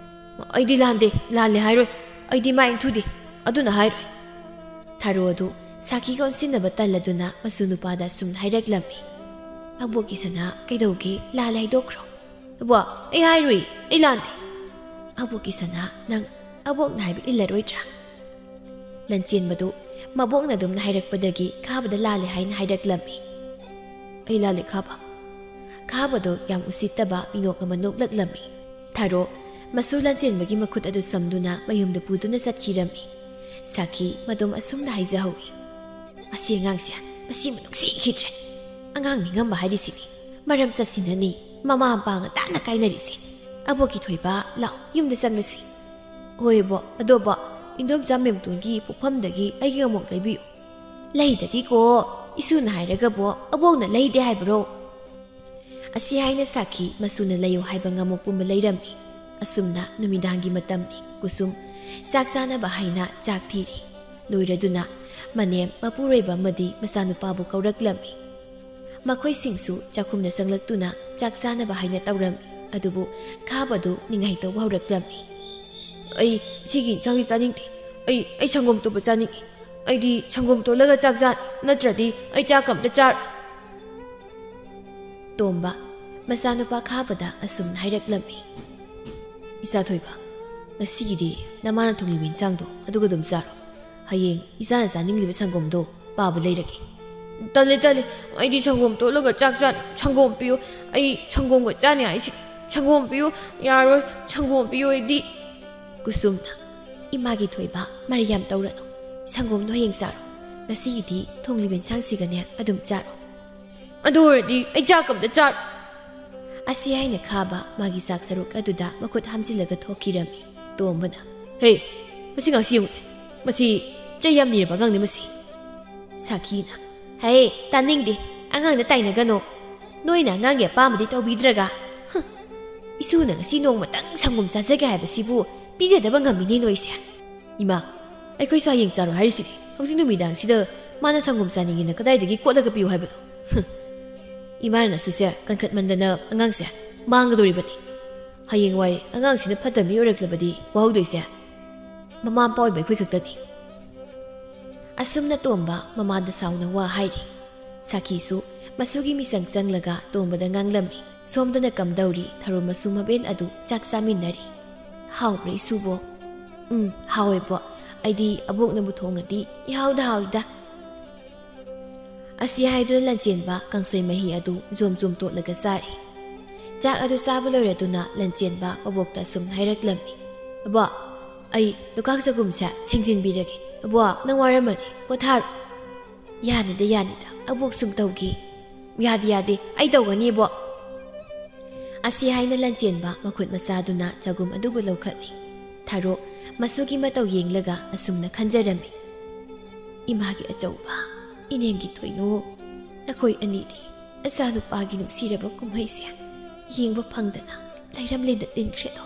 "ꯑꯩꯗꯤ ꯂꯥꯟꯗꯦ, ꯂꯥꯜꯂꯦ ꯍꯥꯏꯔꯣꯏ꯫ ꯑꯩꯗꯤ ꯃꯥ ꯏꯟꯊꯨꯗꯦ, ꯑꯗꯨꯅ ꯍꯥꯏꯔꯣꯏ꯫" ꯊꯔꯣ ꯑꯗꯨ ꯁꯥꯈꯤꯒ ꯑꯣꯟꯁꯤꯟꯅꯕ ꯇꯜꯂꯗꯨꯅ ꯃꯁꯨ ꯅꯨꯄꯥꯗ ꯑꯁꯨꯝꯅ ꯍꯥꯏꯔꯛꯂꯝꯃꯤ꯫ "ꯑꯕꯣꯛꯀꯤ ꯁꯅꯥ, ꯀꯩꯗꯧꯒꯦ? ꯂꯥꯜꯂꯦ ꯍꯥꯏꯗꯣꯛꯈ꯭ꯔꯣ꯫" "ꯑꯕꯣ, ꯑꯩ ꯍꯥꯏꯔꯨꯏ, ꯑꯩ ꯂꯥꯟꯗꯦ꯫" "ꯑꯕꯣꯛꯀꯤ ꯁꯅꯥ, ꯅꯪ ꯑꯕꯣꯛꯅ ꯍꯥꯏꯕ ꯏꯜꯂꯔꯣꯏꯗ꯭ꯔꯥ?" ꯂꯟꯆꯦꯟꯕꯗꯨ ꯃꯕꯣꯛꯅ ꯑꯗꯨꯝꯅ ꯍꯥꯏꯔꯛꯄꯗꯒꯤ ꯈꯥꯕꯗ ꯂꯥꯜꯂꯦ ꯍꯥꯏꯅ ꯍꯥꯏꯔꯛꯂꯝꯃꯤ꯫ "ꯑꯩ ꯂꯥꯜꯂꯦ ꯈꯥꯕ꯫" ꯈꯥꯕꯗꯨ ꯌꯥꯝ ꯎꯁꯤꯠꯇꯕ ꯃꯤꯅꯣꯛ ꯑꯃ ꯅꯣꯛꯂꯛꯂꯝꯃꯤ꯫ ꯊꯔꯣ ꯃꯁꯨ ꯂꯟꯆꯦꯟꯕꯒꯤ ꯃꯈꯨꯠ ꯑꯗꯨ ꯁꯝꯗꯨꯅ ꯃꯌꯨꯝꯗ ꯄꯨꯗꯨꯅ ꯆꯠꯈꯤꯔꯝꯃꯤ꯫ ꯁꯥꯈꯤ ꯃꯗꯨꯝ ꯑꯁꯨꯝꯅ ꯍꯥꯏꯖꯍꯧꯏ, "ꯃꯁꯤ ꯑꯉꯥꯡꯁꯦ ꯃꯁꯤ ꯅꯨꯡꯁꯤꯈꯤꯗ꯭ꯔꯦ꯫ ꯑꯉꯥꯡ ꯃꯤꯉꯝꯕ ꯍꯥꯏꯔꯤꯁꯤꯅꯤ꯫ ꯃꯔꯝ ꯆꯠꯁꯤꯟꯅꯅꯤ꯫ ꯃꯃꯥ ꯃꯄꯥ ꯉꯟꯇꯥꯅ ꯀꯥꯏꯅꯔꯤꯁꯦ꯫ ꯑꯕꯣꯛꯀꯤ ꯊꯣꯏꯕ, ꯂꯥꯛꯑꯣ, ꯌꯨꯝꯗ ꯆꯪꯂꯁꯤ꯫" "ꯍꯣꯏ ꯕꯣ, ꯑꯗꯣ ꯕꯣ, ꯏꯟꯗꯣꯝꯆꯥ ꯃꯦꯝꯇꯣꯟꯒꯤ ꯄꯣꯛꯐꯝꯗꯒꯤ ꯑꯩꯒꯤ ꯑꯃꯨꯛ ꯂꯩꯕꯤꯌꯨ꯫" "ꯂꯩꯗꯗꯤꯀꯣ, ꯏꯁꯨꯅ ꯍꯥꯏꯔꯒꯕꯣ ꯑꯕꯣꯛꯅ ꯂꯩꯗꯦ ꯍꯥꯏꯕ꯭ꯔꯣ?" ꯑꯁꯤ ꯍꯥꯏꯅ ꯁꯥꯈꯤ ꯃꯁꯨꯅ ꯂꯩꯌꯨ ꯍꯥꯏꯕ ꯉꯥꯃꯣꯛ ꯄꯨꯝꯕ ꯂꯩꯔꯝꯃꯤ꯫ ꯑꯁꯨꯝꯅ ꯅꯨꯃꯤꯗꯥꯡꯒꯤ ꯃꯇꯝꯅꯤ꯫ ꯀꯨꯁꯨꯝ ꯆꯥꯛ ꯆꯥꯅꯕ ꯍꯥꯏꯅ ꯆꯥꯛ ꯊꯤꯔꯤ꯫ ꯂꯣꯏꯔꯗꯨꯅ ꯃꯅꯦꯝ, ꯃꯄꯨꯔꯣꯏꯕ ꯑꯃꯗꯤ ꯃꯆꯥꯅꯨꯄꯥꯕꯨ ꯀꯧꯔꯛꯂꯝꯃꯤ꯫ ꯃꯈꯣꯏꯁꯤꯡꯁꯨ ꯆꯥꯛꯈꯨꯝꯗ ꯆꯪꯂꯛꯇꯨꯅ ꯆꯥꯛ ꯆꯥꯅꯕ ꯍꯥꯏꯅ ꯇꯧꯔꯝꯃꯤ꯫ ꯑꯗꯨꯕꯨ ꯈꯥꯕꯗꯨ ꯅꯤꯡꯉꯥꯏ ꯇꯧꯕ ꯍꯧꯔꯛꯂꯝꯃꯤ꯫ "ꯑꯩ ꯁꯤꯒꯤ ꯏꯟꯁꯥꯡꯁꯤ ꯆꯥꯅꯤꯡꯗꯦ꯫ ꯑꯩ, ꯑꯩ ꯁꯪꯒꯣꯝ ꯇꯣꯠꯄ ꯆꯥꯅꯤꯡꯉꯤ꯫ ꯑꯩꯗꯤ ꯁꯪꯒꯣꯝ ꯇꯣꯠꯂꯒ ꯆꯥꯛ ꯆꯥꯅꯤ, ꯅꯠꯇ꯭ꯔꯗꯤ ꯑꯩ ꯆꯥꯛ ꯑꯝꯇ ꯆꯥꯔꯣꯏ꯫" ꯇꯣꯝꯕ, ꯃꯆꯥꯅꯨꯄꯥ ꯈꯥꯕꯗ ꯑꯁꯨꯝꯅ ꯍꯥꯏꯔꯛꯂꯝꯃꯤ꯫ "ꯏꯆꯥ ꯊꯣꯏꯕ, ꯉꯁꯤꯒꯤꯗꯤ ꯅꯃꯥꯅ ꯊꯣꯡꯂꯤꯕ ꯏꯟꯁꯥꯡꯗꯣ ꯑꯗꯨꯒ ꯑꯗꯨꯝ ꯆꯥꯔꯣ꯫ ꯍꯌꯦꯡ ꯏꯆꯥꯅ ꯆꯥꯅꯤꯡꯂꯤꯕ ꯁꯪꯒꯣꯝꯗꯣ ꯄꯥꯕ ꯂꯩꯔꯒꯦ꯫" "ꯇꯜꯂꯦ, ꯇꯜꯂꯦ, ꯑꯩꯗꯤ ꯁꯪꯒꯣꯝ ꯇꯣꯠꯂꯒ ꯆꯥꯛ ꯆꯥꯅꯤ꯫ ꯁꯪꯒꯣꯝ ꯄꯤꯌꯨ, ꯑꯩ ꯁꯪꯒꯣꯝꯒ ꯆꯥꯅꯤ ꯍꯥꯏꯁꯤ꯫ ꯁꯪꯒꯣꯝ ꯄꯤꯌꯨ, ꯌꯥꯔꯣꯏ, ꯁꯪꯒꯣꯝ ꯄꯤꯌꯨ ꯑꯩꯗꯤ꯫" ꯀꯨꯁꯨꯝꯅ, ꯏꯃꯥꯒꯤ ꯊꯣꯏꯕ, ꯃꯔꯩ ꯌꯥꯝ ꯇꯧꯔꯅꯨ꯫ ꯁꯪꯒꯣꯝꯗꯣ ꯍꯌꯦꯡ ꯆꯥꯔꯣ꯫ ꯉꯁꯤꯒꯤꯗꯤ ꯊꯣꯡꯂꯤꯕ ꯏꯟꯁꯥꯡꯁꯤꯒꯅꯦ ꯑꯗꯨꯝ ꯆꯥꯔꯣ꯫ ꯑꯗꯨ ꯑꯣꯏꯔꯗꯤ ꯑꯩ ꯆꯥꯛ ꯑꯝꯇ ꯆꯥꯔꯣ꯫ ꯑꯁꯤ ꯍꯥꯏꯅ ꯈꯥꯕ ꯃꯥꯒꯤ ꯆꯥꯛ ꯁꯔꯨꯛ ꯑꯗꯨꯗ ꯃꯈꯨꯠ ꯍꯥꯝꯖꯤꯜꯂꯒ ꯊꯣꯛꯈꯤꯔꯝꯃꯤ꯫ ꯇꯣꯝꯕꯅ, "ꯍꯦ, ꯃꯁꯤ ꯉꯥꯛꯁꯤ ꯌꯦꯡꯉꯨꯅꯦ꯫ ꯃꯁꯤ ꯆꯩ ꯌꯥꯝ ꯅꯤꯔꯕ ꯑꯉꯥꯡꯅꯤ ꯃꯁꯤ꯫" ꯁꯥꯈꯤꯅ, "ꯍꯦ, ꯇꯥꯅꯤꯡꯗꯦ꯫ ꯑꯉꯥꯡꯗ ꯇꯥꯏꯅꯒꯅꯣ꯫ ꯅꯣꯏꯅ ꯑꯉꯥꯡꯒꯤ ꯑꯄꯥꯝꯕꯗꯤ ꯇꯧꯕꯤꯗ꯭ꯔꯒ꯫ ꯍꯨꯝ, ꯏꯁꯨꯅ ꯉꯁꯤ ꯅꯣꯡꯃꯇꯪ ꯁꯪꯒꯣꯝ ꯆꯥꯖꯒꯦ ꯍꯥꯏꯕꯁꯤꯕꯨ ꯄꯤꯖꯗꯕ ꯉꯝꯃꯤꯅꯦ ꯅꯣꯏꯁꯦ꯫ ꯏꯃꯥ, ꯑꯩꯈꯣꯏꯁꯨ ꯍꯌꯦꯡ ꯆꯥꯔꯣ ꯍꯥꯏꯔꯤꯁꯤꯗꯤ꯫ ꯍꯧꯖꯤꯛ ꯅꯨꯃꯤꯗꯥꯡꯁꯤꯗ ꯃꯥꯅ ꯁꯪꯒꯣꯝ ꯆꯥꯅꯤꯡꯉꯦꯅ ꯀꯗꯥꯏꯗꯒꯤ ꯀꯣꯠꯂꯒ ꯄꯤꯌꯨ ꯍꯥꯏꯕꯅꯣ? ꯍꯨꯝ, ꯏꯃꯥꯅ ꯅꯁꯨꯁꯦ ꯀꯟꯈꯠꯃꯟꯗꯅ ꯑꯉꯥꯡꯁꯦ ꯃꯥꯡꯒꯗꯧꯔꯤꯕꯅꯤ꯫ ꯍꯌꯦꯡꯋꯥꯏ ꯑꯉꯥꯡꯁꯤꯅ ꯐꯠꯇꯕ ꯃꯤ ꯑꯣꯏꯔꯛꯂꯕꯗꯤ ꯋꯥꯍꯧꯗꯣꯏꯁꯦ ꯃꯃꯥ ꯃꯄꯥ ꯑꯣꯏꯕ ꯑꯩꯈꯣꯏ ꯈꯛꯇꯅꯤ꯫" ꯑꯁꯨꯝꯅ ꯇꯣꯝꯕ ꯃꯃꯥꯗ ꯁꯥꯎꯅ ꯋꯥ ꯍꯥꯏꯔꯤ꯫ ꯁꯥꯈꯤꯁꯨ ꯃꯁꯨꯒꯤ ꯃꯤꯆꯪ ꯆꯪꯂꯒ ꯇꯣꯝꯕꯗ ꯉꯥꯡꯂꯝꯃꯤ꯫ ꯁꯣꯝꯗꯅ ꯀꯝꯗꯧꯔꯤ ꯊꯔꯣ ꯃꯁꯨ ꯃꯕꯦꯟ ꯑꯗꯨ ꯆꯥꯛ ꯆꯥꯃꯤꯟꯅꯔꯤ꯫ "ꯍꯥꯎꯕ꯭ꯔꯥ ꯏꯁꯨꯕꯣ?" "ꯎꯝ, ꯍꯥꯎꯋꯦꯕꯣ꯫ ꯑꯩꯗꯤ ꯑꯕꯣꯛꯅꯕꯨ ꯊꯣꯡꯉꯗꯤ ꯏꯍꯥꯎꯗ ꯍꯥꯎꯏꯗ꯫" ꯑꯁꯤ ꯍꯥꯏꯗꯨꯅ ꯂꯟꯆꯦꯟꯕ ꯀꯥꯡꯁꯣꯏ ꯃꯍꯤ ꯑꯗꯨ ꯖꯣꯝ ꯖꯣꯝ ꯇꯣꯠꯂꯒ ꯆꯥꯔꯤ꯫ ꯆꯥꯛ ꯑꯗꯨ ꯆꯥꯕ ꯂꯣꯏꯔꯗꯨꯅ ꯂꯟꯆꯦꯟꯕ ꯃꯕꯣꯛꯇ ꯑꯁꯨꯝ ꯍꯥꯏꯔꯛꯂꯝꯃꯤ, "ꯑꯕꯣꯛ, ꯑꯩ ꯂꯨꯈꯥꯛ ꯆꯒꯨꯝꯁꯦ ꯁꯦꯡꯖꯤꯟꯕꯤꯔꯒꯦ꯫ ꯑꯕꯣꯛ, ꯅꯪ ꯋꯥꯔꯝꯃꯅꯤ, ꯄꯣꯊꯥꯔꯣ꯫" "ꯌꯥꯅꯤꯗ, ꯌꯥꯅꯤꯗ, ꯑꯕꯣꯛ ꯁꯨꯝ ꯇꯧꯒꯦ꯫" "ꯌꯥꯗꯦ, ꯌꯥꯗꯦ, ꯑꯩ ꯇꯧꯒꯅꯤ, ꯑꯕꯣꯛ꯫" ꯑꯁꯤ ꯍꯥꯏꯅ ꯂꯟꯆꯦꯟꯕ ꯃꯈꯨꯠ ꯃꯆꯥꯗꯨꯅ ꯆꯒꯨꯝ ꯑꯗꯨꯕꯨ ꯂꯧꯈꯠꯂꯤ꯫ ꯊꯔꯣ ꯃꯁꯨꯒꯤ ꯃꯇꯧ ꯌꯦꯡꯂꯒ ꯑꯁꯨꯝꯅ ꯈꯟꯖꯔꯝꯃꯤ, "ꯏꯃꯥꯒꯤ ꯑꯆꯧꯕ, ꯏꯅꯦꯝꯒꯤ ꯊꯣꯏꯅꯣ, ꯅꯈꯣꯏ ꯑꯅꯤꯗꯤ ꯑꯆꯥꯅꯨꯄꯥꯒꯤ ꯅꯨꯡꯁꯤꯔꯕ ꯀꯨꯝꯍꯩꯁꯦ ꯌꯦꯡꯕ ꯐꯪꯗꯅ ꯂꯩꯔꯝꯂꯦꯟꯗ ꯇꯤꯟꯈ꯭ꯔꯦꯗꯣ꯫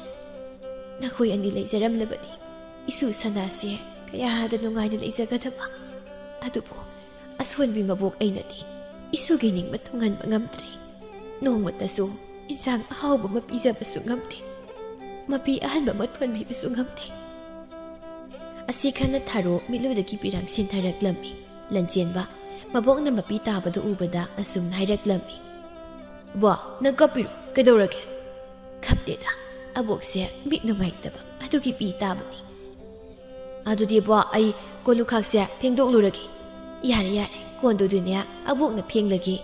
ꯅꯈꯣꯏ ꯑꯅꯤ ꯂꯩꯖꯔꯝꯂꯕꯗꯤ ꯏꯁꯨ ꯁꯅꯥꯁꯦ ꯀꯌꯥꯗ ꯅꯨꯡꯉꯥꯏꯅ ꯂꯩꯖꯒꯗꯕ꯫ ꯑꯗꯨꯕꯨ ꯑꯁꯣꯟꯕꯤ ꯃꯕꯣꯛ ꯑꯩꯅꯗꯤ ꯏꯁꯨꯒꯤ ꯅꯤꯡꯕ ꯊꯨꯡꯍꯟꯕ ꯉꯝꯗ꯭ꯔꯦ꯫ ꯅꯣꯡꯃꯇꯁꯨ ꯏꯟꯁꯥꯡ ꯑꯍꯥꯎꯕ ꯑꯃ ꯄꯤꯖꯕꯁꯨ ꯉꯝꯗꯦ꯫ ꯃꯄꯤ ꯑꯍꯟꯕ ꯑꯃ ꯊꯣꯟꯕꯤꯕꯁꯨ ꯉꯝꯗꯦ꯫" ꯑꯁꯤ ꯈꯟꯅ ꯊꯔꯣ ꯃꯤꯠꯂꯨꯗꯒꯤ ꯄꯤꯔꯥꯡ ꯁꯤꯟꯊꯔꯛꯂꯝꯃꯤ꯫ ꯂꯟꯆꯦꯟꯕ ꯃꯕꯣꯛꯅ ꯃꯄꯤ ꯇꯥꯕꯗꯨ ꯎꯕꯗ ꯑꯁꯨꯝꯅ ꯍꯥꯏꯔꯛꯂꯝꯃꯤ, "ꯕꯣ, ꯅꯪ ꯀꯞꯄꯤꯔꯣ? ꯀꯩꯗꯧꯔꯒꯦ?" "ꯀꯞꯇꯦꯗ, ꯑꯕꯣꯛꯁꯦ ꯃꯤꯠ ꯅꯨꯡꯉꯥꯏꯇꯕ ꯑꯗꯨꯒꯤ ꯄꯤ ꯇꯥꯕꯅꯤ꯫" "ꯑꯗꯨꯗꯤ ꯕꯣ, ꯑꯩ ꯀꯣꯜ ꯂꯨꯈꯥꯛꯁꯦ ꯐꯦꯡꯗꯣꯛꯂꯨꯔꯒꯦ꯫" "ꯌꯥꯔꯦ, ꯌꯥꯔꯦ, ꯀꯣꯟꯗꯨꯗꯤꯅꯦ ꯑꯕꯣꯛꯅ ꯐꯦꯡꯂꯒꯦ꯫"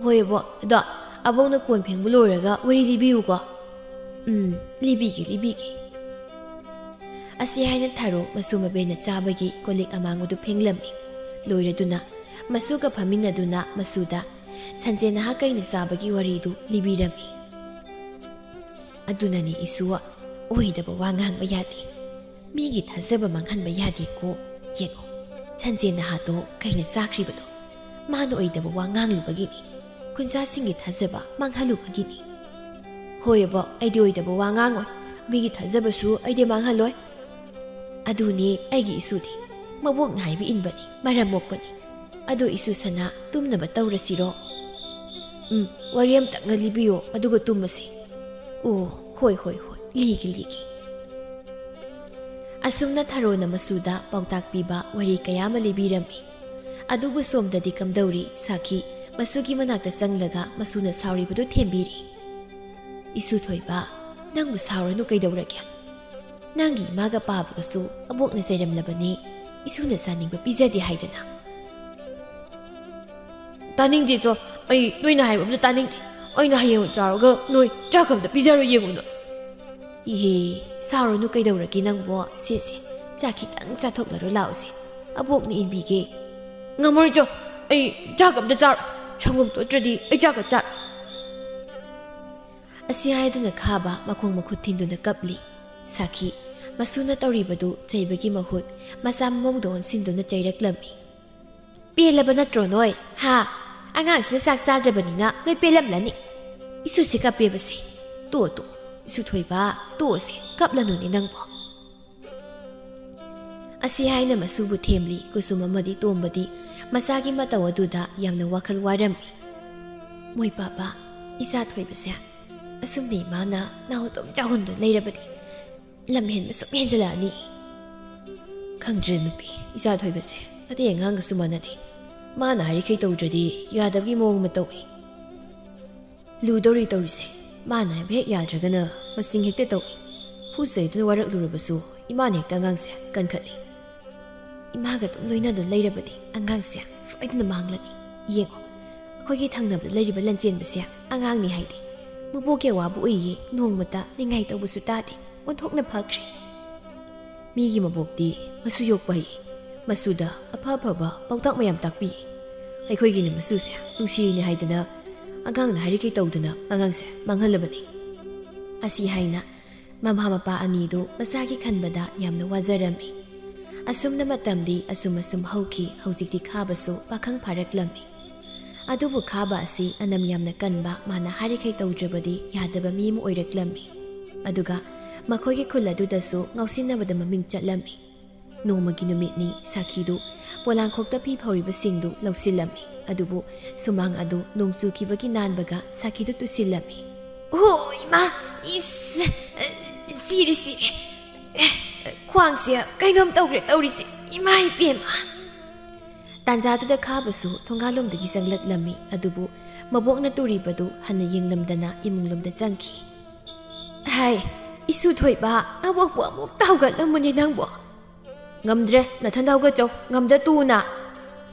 "ꯍꯣꯏ ꯕꯣ, ꯑꯗꯣ ꯑꯕꯣꯛꯅ ꯀꯣꯟ ꯐꯦꯡꯕ ꯂꯣꯏꯔꯒ ꯋꯥꯔꯤ ꯂꯤꯕꯤꯌꯨꯀꯣ꯫" "ꯎꯝ, ꯂꯤꯕꯤꯒꯦ, ꯂꯤꯕꯤꯒꯦ꯫" ꯑꯁꯤ ꯍꯥꯏꯅ ꯊꯔꯣ ꯃꯁꯨ ꯃꯕꯦꯟꯅ ꯆꯥꯕꯒꯤ ꯀꯣꯜꯂꯤꯛ ꯑꯃꯥꯡꯕꯗꯨ ꯐꯦꯡꯂꯝꯃꯤ꯫ ꯂꯣꯏꯔꯗꯨꯅ ꯃꯁꯨꯒ ꯐꯝꯃꯤꯟꯅꯗꯨꯅ ꯃꯁꯨꯗ ꯁꯟꯖꯦꯟ ꯅꯍꯥ ꯀꯩꯅ ꯆꯥꯕꯒꯤ ꯋꯥꯔꯤꯗꯨ ꯂꯤꯕꯤꯔꯝꯃꯤ꯫ "ꯑꯗꯨꯅꯅꯤ ꯏꯁꯨ, ꯑꯣꯏꯗꯕ ꯋꯥ ꯉꯥꯡꯕ ꯌꯥꯗꯦ꯫ ꯃꯤꯒꯤ ꯊꯥꯖꯕ ꯃꯥꯡꯍꯟꯕ ꯌꯥꯗꯦꯀꯣ꯫ ꯌꯦꯡꯉꯣ, ꯁꯟꯖꯦꯟ ꯅꯍꯥꯗꯣ ꯀꯩꯅ ꯆꯥꯈ꯭ꯔꯤꯕꯗꯣ ꯃꯥꯅ ꯑꯣꯏꯗꯕ ꯋꯥ ꯉꯥꯡꯂꯨꯕꯒꯤꯅꯤ꯫ ꯈꯨꯟꯖꯥꯁꯤꯡꯒꯤ ꯊꯥꯖꯕ ꯃꯥꯡꯍꯜꯂꯨꯕꯒꯤꯅꯤ꯫" "ꯍꯣꯏ ꯑꯕꯣꯛ, ꯑꯩꯗꯤ ꯑꯣꯏꯗꯕ ꯋꯥ ꯉꯥꯡꯉꯣꯏ꯫ ꯃꯤꯒꯤ ꯊꯥꯖꯕꯁꯨ ꯑꯩꯗꯤ ꯃꯥꯡꯍꯜꯂꯣꯏ꯫" "ꯑꯗꯨꯅꯤ ꯑꯩꯒꯤ ꯏꯁꯨꯗꯤ꯫ ꯃꯕꯣꯛꯅ ꯍꯥꯏꯕ ꯏꯟꯕꯅꯤ, ꯃꯔꯝ ꯃꯣꯛꯄꯅꯤ꯫ ꯑꯗꯨ ꯏꯁꯨ ꯁꯅꯥ, ꯇꯨꯝꯅꯕ ꯇꯧꯔꯁꯤꯔꯣ?" "ꯎꯝ, ꯋꯥꯔꯤ ꯑꯃꯇꯪꯒ ꯂꯤꯕꯤꯌꯣ, ꯑꯗꯨꯒ ꯇꯨꯝꯃꯁꯤ꯫" "ꯑꯣ, ꯍꯣꯏ, ꯍꯣꯏ, ꯍꯣꯏ, ꯂꯤꯒꯦ, ꯂꯤꯒꯦ꯫" ꯑꯁꯨꯝꯅ ꯊꯔꯣꯅ ꯃꯁꯨꯗ ꯄꯥꯎꯇꯥꯛ ꯄꯤꯕ ꯋꯥꯔꯤ ꯀꯌꯥ ꯑꯃ ꯂꯤꯕꯤꯔꯝꯃꯤ꯫ ꯑꯗꯨꯕꯨ ꯁꯣꯝꯗꯗꯤ ꯀꯝꯗꯧꯔꯤ? ꯁꯥꯈꯤ ꯃꯁꯨꯒꯤ ꯃꯅꯥꯛꯇ ꯆꯪꯂꯒ ꯃꯁꯨꯅ ꯁꯥꯎꯔꯤꯕꯗꯨ ꯊꯦꯝꯕꯤꯔꯤ꯫ "ꯏꯁꯨ ꯊꯣꯏꯕ, ꯅꯪꯕꯨ ꯁꯥꯎꯔꯅꯨ ꯀꯩꯗꯧꯔꯒꯦ? ꯅꯪꯒꯤ ꯏꯃꯥꯒ ꯄꯥꯕꯒꯁꯨ ꯑꯕꯣꯛꯅ ꯆꯩꯔꯝꯂꯕꯅꯤ, ꯏꯁꯨꯅ ꯆꯥꯅꯤꯡꯕ ꯄꯤꯖꯗꯦ ꯍꯥꯏꯗꯅ꯫" "ꯇꯥꯅꯤꯡꯗꯦ ꯏꯆꯣ, ꯑꯩ ꯅꯣꯏꯅ ꯍꯥꯏꯕ ꯑꯝꯇ ꯇꯥꯅꯤꯡꯗꯦ꯫ ꯑꯩꯅ ꯍꯌꯦꯡ ꯆꯥꯎꯔꯒ ꯅꯣꯏ ꯆꯥꯛ ꯑꯝꯇ ꯄꯤꯖꯔꯣꯏ, ꯌꯦꯡꯉꯨꯅ꯫" "ꯏꯍꯦ, ꯁꯥꯎꯔꯅꯨ ꯀꯩꯗꯧꯔꯒꯦ ꯅꯪꯕꯣ? ꯁꯦ, ꯁꯦ, ꯆꯥꯛ ꯈꯤꯇꯪ ꯆꯥꯊꯣꯛꯂꯔꯣ ꯂꯥꯛꯑꯣꯁꯦ, ꯑꯕꯣꯛꯅ ꯏꯟꯕꯤꯒꯦ꯫" "ꯉꯝꯃꯔꯣꯏ ꯏꯆꯣ, ꯑꯩ ꯆꯥꯛ ꯑꯝꯇ ꯆꯥꯔꯣꯏ꯫ ꯁꯪꯒꯣꯝ ꯇꯣꯠꯇ꯭ꯔꯗꯤ ꯑꯩ ꯆꯥꯛꯀ ꯆꯥꯔꯣꯏ꯫" ꯑꯁꯤ ꯍꯥꯏꯗꯨꯅ ꯈꯥꯕ ꯃꯈꯣꯡ ꯃꯈꯨꯠ ꯊꯤꯟꯗꯨꯅ ꯀꯞꯂꯤ꯫ ꯁꯥꯈꯤ ꯃꯁꯨꯅ ꯇꯧꯔꯤꯕꯗꯨ ꯆꯩꯕꯒꯤ ꯃꯍꯨꯠ ꯃꯆꯥ ꯃꯃꯧꯗ ꯑꯣꯟꯁꯤꯟꯗꯨꯅ ꯆꯩꯔꯛꯂꯝꯃꯤ꯫ "ꯄꯦꯜꯂꯕ ꯅꯠꯇ꯭ꯔꯣ ꯅꯣꯏ? ꯍꯥ? ꯑꯉꯥꯡꯁꯤꯅ ꯆꯥꯛ ꯆꯥꯗ꯭ꯔꯕꯅꯤꯅ ꯅꯣꯏ ꯄꯦꯜꯂꯝꯂꯅꯤ꯫ ꯏꯁꯨꯁꯤ ꯀꯞꯄꯦꯕꯁꯦ꯫ ꯇꯣꯛꯑꯣ, ꯇꯣꯛꯑꯣ꯫ ꯏꯁꯨ ꯊꯣꯏꯕ, ꯇꯣꯛꯑꯣꯁꯦ꯫ ꯀꯞꯂꯅꯨꯅꯦ ꯅꯪꯕꯣ꯫" ꯑꯁꯤ ꯍꯥꯏꯅ ꯃꯁꯨꯕꯨ ꯊꯦꯝꯂꯤ ꯀꯨꯁꯨꯝ ꯑꯃꯗꯤ ꯇꯣꯝꯕꯗꯤ ꯃꯆꯥꯒꯤ ꯃꯇꯧ ꯑꯗꯨꯗ ꯌꯥꯝꯅ ꯋꯥꯈꯜ ꯋꯥꯔꯝꯃꯤ꯫ "ꯃꯣꯏ ꯄꯥꯄꯥ, ꯏꯆꯥ ꯊꯣꯏꯕꯁꯦ ꯑꯁꯨꯝꯅ ꯏꯃꯥꯅ ꯅꯥꯍꯨꯠꯇꯨꯝ ꯆꯥꯍꯨꯟꯗꯨꯅ ꯂꯩꯔꯕꯗꯤ ꯂꯝ ꯍꯦꯟꯕ ꯁꯨꯝ ꯍꯦꯟꯖꯜꯂꯛꯑꯅꯤ꯫" "ꯈꯪꯗ꯭ꯔꯦ ꯅꯨꯄꯤ, ꯏꯆꯥ ꯊꯣꯏꯕꯁꯦ ꯑꯇꯩ ꯑꯉꯥꯡꯒꯁꯨ ꯃꯥꯟꯅꯗꯦ꯫ ꯃꯥꯅ ꯍꯥꯏꯔꯤꯈꯩ ꯇꯧꯗ꯭ꯔꯗꯤ ꯌꯥꯗꯕꯒꯤ ꯃꯑꯣꯡ ꯑꯃ ꯇꯧꯏ꯫ ꯂꯨꯗꯧꯔꯤ ꯇꯧꯔꯤꯁꯦ꯫ ꯃꯥꯅ ꯍꯥꯏꯕ ꯍꯦꯛ ꯌꯥꯗ꯭ꯔꯒꯅ ꯃꯆꯤꯡ ꯍꯦꯛꯇ ꯇꯧꯏ꯫ ꯐꯨ ꯆꯩꯗꯨꯅ ꯋꯥꯔꯛꯂꯨꯔꯕꯁꯨ ꯏꯃꯥꯅ ꯍꯦꯛꯇ ꯑꯉꯥꯡꯁꯦ ꯀꯟꯈꯠꯂꯤ꯫ ꯏꯃꯥꯒ ꯑꯗꯨꯝ ꯂꯣꯏꯅꯗꯨꯅ ꯂꯩꯔꯕꯗꯤ ꯑꯉꯥꯡꯁꯦ ꯁꯣꯏꯗꯅ ꯃꯥꯡꯂꯅꯤ꯫ ꯌꯦꯡꯉꯣ, ꯑꯩꯈꯣꯏꯒꯤ ꯊꯪꯅꯕꯗ ꯂꯩꯔꯤꯕ ꯂꯟꯆꯦꯟꯕꯁꯦ ꯑꯉꯥꯡꯅꯤ ꯍꯥꯏꯗꯦ꯫ ꯃꯕꯣꯛꯀꯤ ꯑꯋꯥꯕ ꯎꯏꯌꯦ, ꯅꯣꯡꯃꯇ ꯅꯤꯡꯉꯥꯏ ꯇꯧꯕꯁꯨ ꯇꯥꯗꯦ꯫ ꯑꯣꯟꯊꯣꯛꯅ ꯐꯈ꯭ꯔꯦ꯫" ꯃꯤꯒꯤ ꯃꯕꯣꯛꯇꯤ ꯃꯁꯨ ꯌꯣꯛꯄ ꯍꯩ, ꯃꯁꯨꯗ ꯑꯐ ꯑꯐꯕ ꯄꯥꯎꯇꯥꯛ ꯃꯌꯥꯝ ꯇꯥꯛꯄꯤ꯫ ꯑꯩꯈꯣꯏꯒꯤꯅ ꯃꯁꯨꯁꯦ ꯅꯨꯡꯁꯤꯔꯤꯅꯦ ꯍꯥꯏꯗꯅ ꯑꯉꯥꯡꯅ ꯍꯥꯏꯔꯤꯈꯩ ꯇꯧꯗꯨꯅ ꯑꯉꯥꯡꯁꯦ ꯃꯥꯡꯍꯜꯂꯕꯅꯤ꯫ ꯑꯁꯤ ꯍꯥꯏꯅ ꯃꯃꯥ ꯃꯄꯥ ꯑꯅꯤꯗꯨ ꯃꯆꯥꯒꯤ ꯈꯟꯕꯗ ꯌꯥꯝꯅ ꯋꯥꯖꯔꯝꯃꯤ꯫ ꯑꯁꯨꯝꯅ ꯃꯇꯝꯗꯤ ꯑꯁꯨꯝ ꯑꯁꯨꯝ ꯍꯧꯈꯤ꯫ ꯍꯧꯖꯤꯛꯇꯤ ꯈꯥꯕꯁꯨ ꯄꯥꯈꯪ ꯐꯥꯔꯛꯂꯝꯃꯤ꯫ ꯑꯗꯨꯕꯨ ꯈꯥꯕ ꯑꯁꯤ ꯑꯅꯝ ꯌꯥꯝꯅ ꯀꯟꯕ, ꯃꯥꯅ ꯍꯥꯏꯔꯤꯈꯩ ꯇꯧꯗ꯭ꯔꯕꯗꯤ ꯌꯥꯗꯕ ꯃꯤ ꯑꯃ ꯑꯣꯏꯔꯛꯂꯝꯃꯤ꯫ ꯑꯗꯨꯒ ꯃꯈꯣꯏꯒꯤ ꯈꯨꯜ ꯑꯗꯨꯗꯁꯨ ꯉꯥꯎꯁꯤꯟꯅꯕꯗ ꯃꯃꯤꯡ ꯆꯠꯂꯝꯃꯤ꯫ ꯅꯣꯡꯃꯒꯤ ꯅꯨꯃꯤꯠꯅꯤ ꯁꯥꯈꯤꯗꯨ ꯄꯣꯂꯥꯡꯈꯣꯛꯇ ꯐꯤ ꯐꯧꯔꯤꯕꯁꯤꯡꯗꯨ ꯂꯧꯁꯤꯜꯂꯝꯃꯤ꯫ ꯑꯗꯨꯕꯨ ꯁꯨꯃꯥꯡ ꯑꯗꯨ ꯅꯣꯡ ꯆꯨꯈꯤꯕꯒꯤ ꯅꯥꯟꯕꯒ ꯁꯥꯈꯤꯗꯨ ꯇꯨꯁꯤꯜꯂꯝꯃꯤ꯫ "ꯑꯣ ꯏꯃꯥ, ꯏꯁ, ꯁꯤꯔꯦ, ꯁꯤꯔꯦ꯫ ꯈ꯭ꯋꯥꯡꯁꯦ ꯀꯩꯅꯣꯝ ꯇꯧꯔꯦ ꯇꯧꯔꯤꯁꯦ, ꯏꯃꯥ ꯏꯕꯦꯝꯃ!" ꯇꯥꯟꯖꯥꯗꯨꯗ ꯈꯥꯕꯁꯨ ꯊꯣꯡꯒꯥꯜꯂꯣꯝꯗꯒꯤ ꯆꯪꯂꯛꯂꯝꯃꯤ꯫ ꯑꯗꯨꯕꯨ ꯃꯕꯣꯛꯅ ꯇꯨꯔꯤꯕꯗꯨ ꯍꯟꯅ ꯌꯦꯡꯂꯝꯗꯅ ꯏꯃꯨꯡꯂꯣꯝꯗ ꯆꯪꯈꯤ꯫ "ꯍꯥꯏ, ꯏꯁꯨ ꯊꯣꯏꯕ, ꯅꯕꯣꯛꯄꯨ ꯑꯃꯨꯛꯇ ꯍꯧꯒꯠꯂꯝꯃꯨꯅꯦ ꯅꯪꯕꯣ!" "ꯉꯝꯗ꯭ꯔꯦ, ꯅꯊꯟꯗ ꯍꯧꯒꯠꯆꯧ, ꯉꯝꯗ ꯇꯨꯅ!"